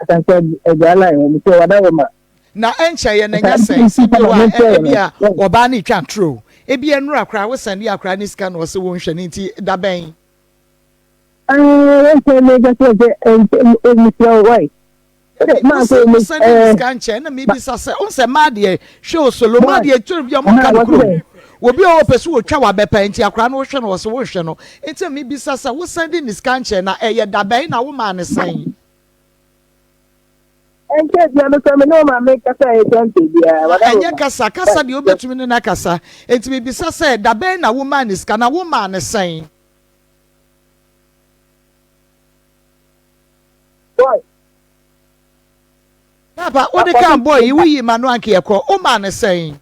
Asante Agya line hɔ mesɛ wada wo ma. Na ɛnkyɛ yɛ na nya sɛn sɛ bio a ebi a ɔbaa no retwa turo ebi ɛnura koraa wo sɛnde akora ne sika na ɔsɛ wo nhwɛ ne nti da bɛn. Ɛɛ ɛnkyɛ meka kyerɛ sɛ ɛnkyɛ mesrɛ wo wai. Wosan de ne sika nkyɛn na mebisa sɛ wo sɛ maa deɛ hwɛ o solo maa deɛ twere bi a ɔmo nka no kurom obi a ɔpɛ so wɔtwa wabɛpa nti akora no wohwɛ no wɔ sɛ wohwɛ no nti na mebisa sɛ wosan de ne sika nkyɛn na ɛyɛ dabɛn na womaa ne sɛn. Ɛnkyɛ bia me sɛ me ne wo maame kasa yɛ kyɛnkyɛn biara. Ɛnyɛ kasa kasa deɛ wobɛtumi ne no akasa nti mebisa sɛ dabɛn na womaa ne sika na womaa ne sɛn. Boy. Papa, wode kan boy yi woyi ma no anke yɛkɔ womaa ne sɛn.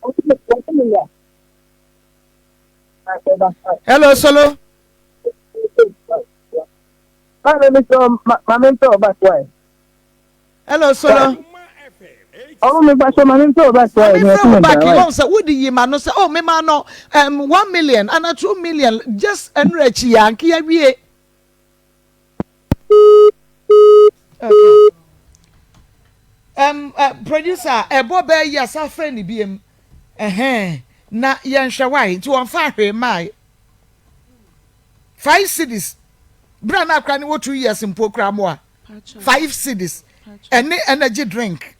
Hello Solo. Maame mi sọ maame mpɛ ɔba so ayɛ. Hello Solo. Ɔmo mi fa so maame mpɛ ɔba so ayɛ. Maame mpɛ ɔba ki wɔn sɛ wodi yi ma no sɛ oh mi ma no 1 million ana 2 million just ɛnura akyi yɛ anke yɛ wie. Okay. Um, uh, producer, ɛbɔ bɛɛ yi asa frɛ ne biem. Ɛhɛn, na yɛnhwɛ wae, nti wɔmfa hwee mae. 5 cedis bere a na akora ne wɔ 2 years mpo kora mmoa 5 cedis ɛne energy drink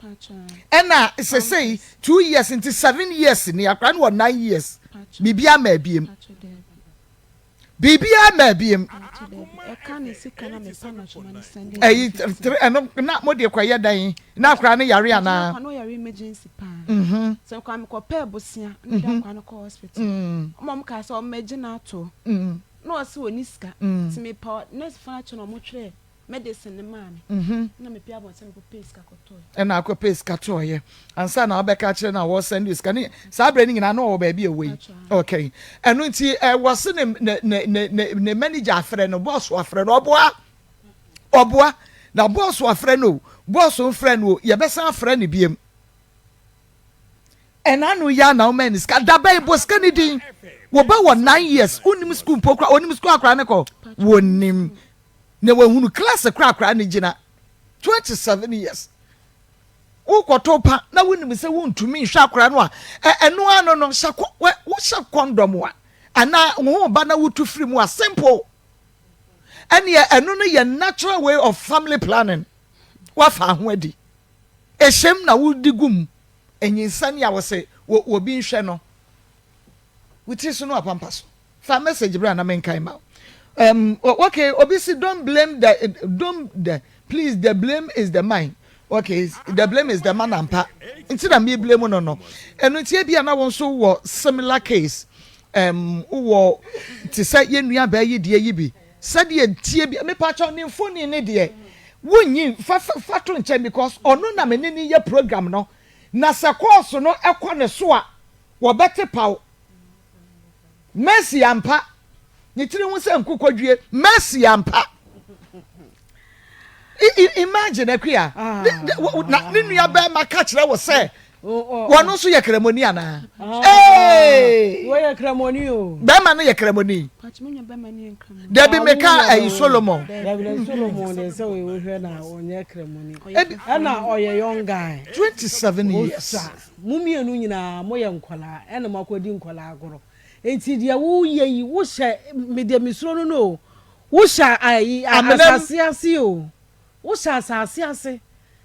ɛna sesei 2 years nti 7 years ni akora ne wɔ 9 years biribi ama abiem biribi ama abiem ɛyi tere ɛno na mo de kɔyɛ dan na akora ne yare anaa. Mhm. Sɛ nkwa mekɔpɛɛ bosea na mede akwa no kɔ hospital. Ɔma ɔmo kaa sɛ ɔmmɛgye no ato. Na ɔse ɔnni sika. Nti mepa nurse fo no akyɛ na ɔmo twerɛɛ medicine no maa me. Na mepie abɔnten mekɔpɛɛ sika kɔtɔɔɛ. Ɛna akɔpɛɛ sika tɔɔyɛ ansa na wobɛka akyerɛ no a wɔsɛnde wo sika ne saa berɛ no nyinaa na ɔwɔ baabi a ɛwɔ yi. Okay. Ɛno nti wɔse ne ne ne ne ne manager afrɛ no, boss afrɛ no, ɔboa. Ɔboa. Na boss afrɛ no o, boss mfrɛ no o, yɛbɛsan afrɛ no biom. Ɛna ano yi ara na woma ne sika. Da bɛn bɔ sika ne din. Wo ba wɔ 9 years, wonnim sukuu mpo koraa, onim sukuu akora ne kɔ? Wɔnnim. Na wahunu class koraa akora ne gyina. 27 years. Wokɔto pa na wonim sɛ wontumi nhwɛ akora no a, ɛno ano no, hyɛ wohyɛ kɔndɔm a, anaa wo ho ba na wotu firi mu a, simple. Ɛneɛ ɛno no yɛ natural way of family planning. Wafa ho adi. Ehyɛm na wode gu mu nyinsɛn a wɔse obi nhwɛ no wo tiri so no apampa so. Fa message bra na menkan ma wo. Um, okay, obi si don't blame the don't the please the blame is the man. Okay, the blame is the man ampa. Nti na me blame no no. Ɛno nti ebia na wo nso wɔ similar case. Um, wɔ te sɛ yɛn nua baa yi deɛ yi bi. Sɛdeɛ tie bi mepakyɛw ne mfoni ne deɛ wonyi fa fa to nkyɛn because ɔno na me ne ne yɛ program no na sɛ kɔɔso no ɛkɔ ne so a wɔbɛte paw. Mercy ampa ne tiri ho sɛ nkokɔdwie Mercy ampa. Imagine akua na ne nua bɛrima ka kyerɛ wo sɛ wɔn nso yɛ kramoni anaa? Wɔyɛ kramoni o. Bɛrima no yɛ kramoni. Dabi meka ayi Solomon. Dabi Solomon de sɛ wɔhwɛ na ɔnyɛ kramoni. Ɛna ɔyɛ young guy. 27 years. Mo mmienu nyinaa moyɛ nkwadaa ɛna mo akɔdi nkwadaa agorɔ. Nti deɛ woyɛ yi wohyɛ me deɛ mesuro no no o. Wohyɛ ayi asase ase o. Wohyɛ asase ase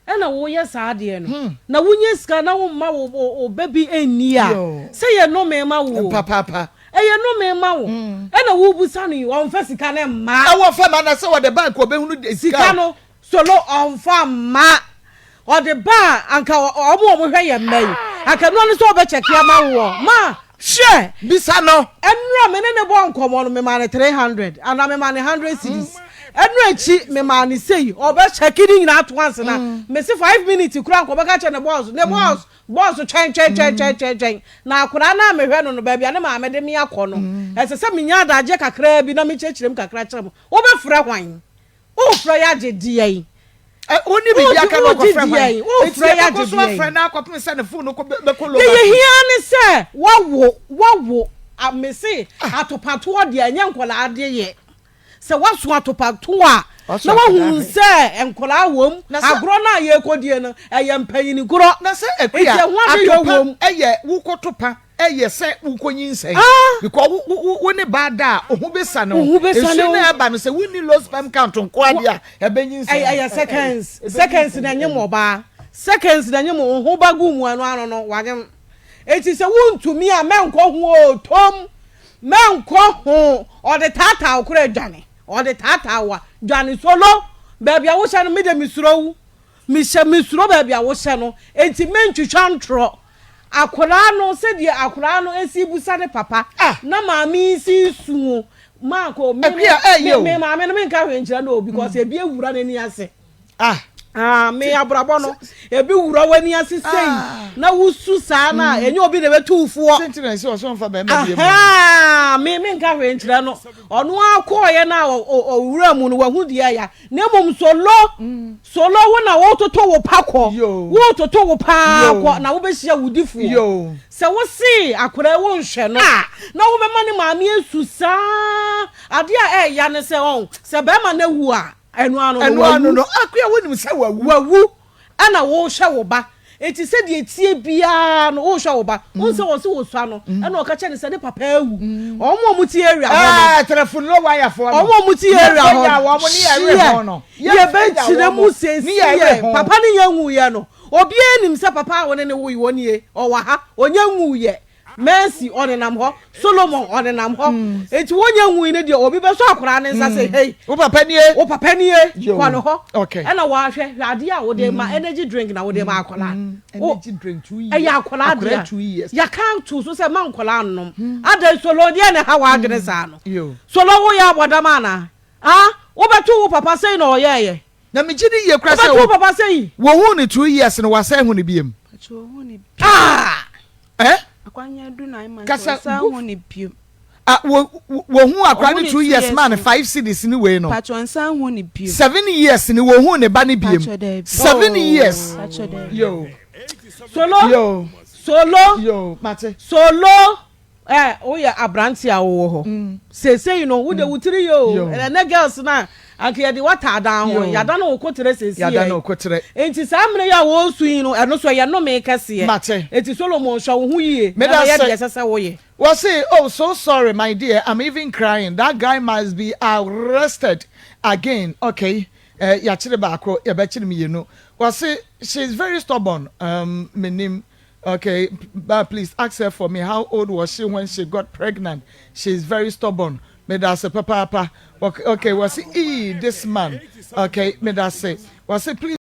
ɛna woyɛ saa adeɛ no. Na wonya sika na womma wo wo ba bi nni a, sɛ yɛ nnome ma wo o. Papaapa. Ɛyɛ nnome ma wo. Ɛna wobusa no yi, ɔmfa sika no mma. Ɛwɔ fam ana sɛ wɔde bank ɔbɛhunu sika. Sika no Solo ɔnfa mma. Ɔde ba a anka ɔmo a ɔmo hwɛ yɛn mma yi anka ɛno ne sɛ ɔbɛ kyɛke ama woɔ ma hwɛ. Bisa no. Ɛnora me ne no bɔɔ nkɔmɔ no me maa no 300 anaa me maa no 100 cedis ɛno akyi me maa no sei ɔbɛ kyɛke ne nyinaa ato ansa na me se 5 minutes koraa anka ɔbɛka kyerɛ ne boss ne boss boss twɛn twɛn twɛn twɛn twɛn twɛn na akwadaa no a mehwɛ no no baabi a ne maame de me akɔ no ɛsɛ sɛ menya adagyeɛ kakraa bi na mekyerɛkyerɛ mu kakra kyerɛ mo wobɛfrɛ hwan Wofrɛ yɛ agye deɛn? Wonni biribi aka na ɔkɔfrɛ hwan? Wofrɛ yɛ agye deɛn? So afrɛ no akɔpem sɛ ne phone no bɛkɔ low battery. Deɛ yɛhia ne sɛ wawo wawo mese atopatoɔ deɛ ɛnyɛ nkwadaa de yɛ. Sɛ waso atopatoɔ a na wahunu sɛ nkwadaa wom agorɔ no a yɛrekɔdie no ɛyɛ mpanyini gorɔ. Na sɛ akua atopa ɛyɛ wokɔto pa. Ɛyɛ sɛ wokɔnyinsɛn because wo wo wo ne baa da a wo ho bɛsane wo. Nsu no a ɛba no sɛ wonni low sperm count nko ara deɛ a ɛbɛnyinsɛn. Ɛyɛ seconds seconds na ɛnyem ɔbaa seconds na ɛnyem wo ho ba gu mu ɛno ano no wanyem. Eti sɛ wontumi a mɛnkɔ ho oo tom mɛnkɔ ho ɔde taataa wo koraa dwane ɔde taataa wo a dwane solo baabi a wohyɛ no me deɛ mesuro wo. Mehyɛ mesuro baabi a wohyɛ no, enti mentwitwa ntorɔ. Akwadaa no, sɛdeɛ akwadaa no si busa ne papa, na maame yi si su o, Mark o, me no, me maame no menka hwee nkyerɛ no o, because ebi awura n'ani ase. Ah. Ah, me abrabɔ no, ebi wura w'ani ase sei, na wosu saa na ɛnyɛ obi na ɛbɛtu wo foɔ. Sɛ na ɛsɛ ɔsɔ nfa bɛrima bi mu. Aha, me menka hwee nkyerɛ no. Ɔno ara kɔɔeɛ na ɔwura mu no, wahu deɛ ɛya. Na mmom solo, solo wo na wototo wo pa kɔ, wototo wo paa kɔ na wobɛhyia wo difoɔ. Sɛ wo se akwadaa yi wonhwɛ no a, na wobɛma ne maame asu saa. Adeɛ a ɛɛya ne sɛ ɔn, sɛ bɛrima no awu a. Ɛno ano no, Ɛno ano wawu. no, Akua wonim sɛ wawu. Wawu ɛna wohwɛ wo ba. Enti sɛdeɛ ɛteɛ biara no wohwɛ wo ba. Wohu sɛ wɔse wɔsua no ɛna ɔka kyerɛ no sɛ ne papa awu. Wɔn a wɔte area hɔ no. Ɛɛ Trɛfo Lowayafoɔ no. Wɔn a wɔte area hɔ Yɛbɛgya wɔn ne yɛwe ho no. Hyeɛ yɛbɛkyerɛ mu seesei. Papa no nya nwuiɛ no obiara nim sɛ papa a wo ne no woe wɔ nie ɔwɔ ha ɔnya nwuiɛ. Mercy ɔnenam hɔ, Solomon ɔnenam hɔ. Enti wonya nwui no deɛ obi bɛsɔ akwadaa no nsa sɛ hei. Wo papa nie. Wo papa nie. Kɔ ne hɔ. Okay. Ɛna wahwɛ hwɛ adeɛ a wode ma energy drink na wode ma akwadaa. Energy drink 2 years. Ɛyɛ akwadaa deɛ. 2 years. Yɛka to so sɛ ma nkwadaa nnom. Adɛn Solo deɛ na ɛha w'adwene saa no. Solo woyɛ abɔdam anaa? Ah wobɛto wo papa sei na ɔyɛɛyɛ. Na megye di yie koraa sɛ Wobɛto wo papa sei. Wɔhuu no 2 years no wasan ahu no biom. Ah! Eh? Kasa gu. Ah, wo wɔhu akora no 2 years maa no 5 cedis ne wei no. 7 years ni wɔhu ne ba ne biem. 7 years. Yo. Solo. Yo. Solo. Yo, mate. Solo. Ɛ woyɛ aberante a wowɔ hɔ seesei no wode wo tiri yɛ o. Ɛnɛ girls no a anka yɛde w'ataadan ho yɛada no wo koterɛ seesei. Yɛada no koterɛ. Enti saa mmerɛ yi a wɔresu yi no ɛno so ɛyɛ nnome kɛseɛ. Mate. Enti Solomon hwɛ wo ho yie na bɛyɛ deɛ ɛsɛ sɛ woyɛ. Wɔse oh so sorry my dear, I'm even crying, that guy must be arrested again, okay eh, yɛakyere baako yɛbɛkyere mmienu. Wɔse she is very stubborn, um, menim. Okay, but please ask her for me. How old was she when she got pregnant? She is very stubborn. Medase papaapa. Okay, was it ee this man? Okay, medase. Was it please?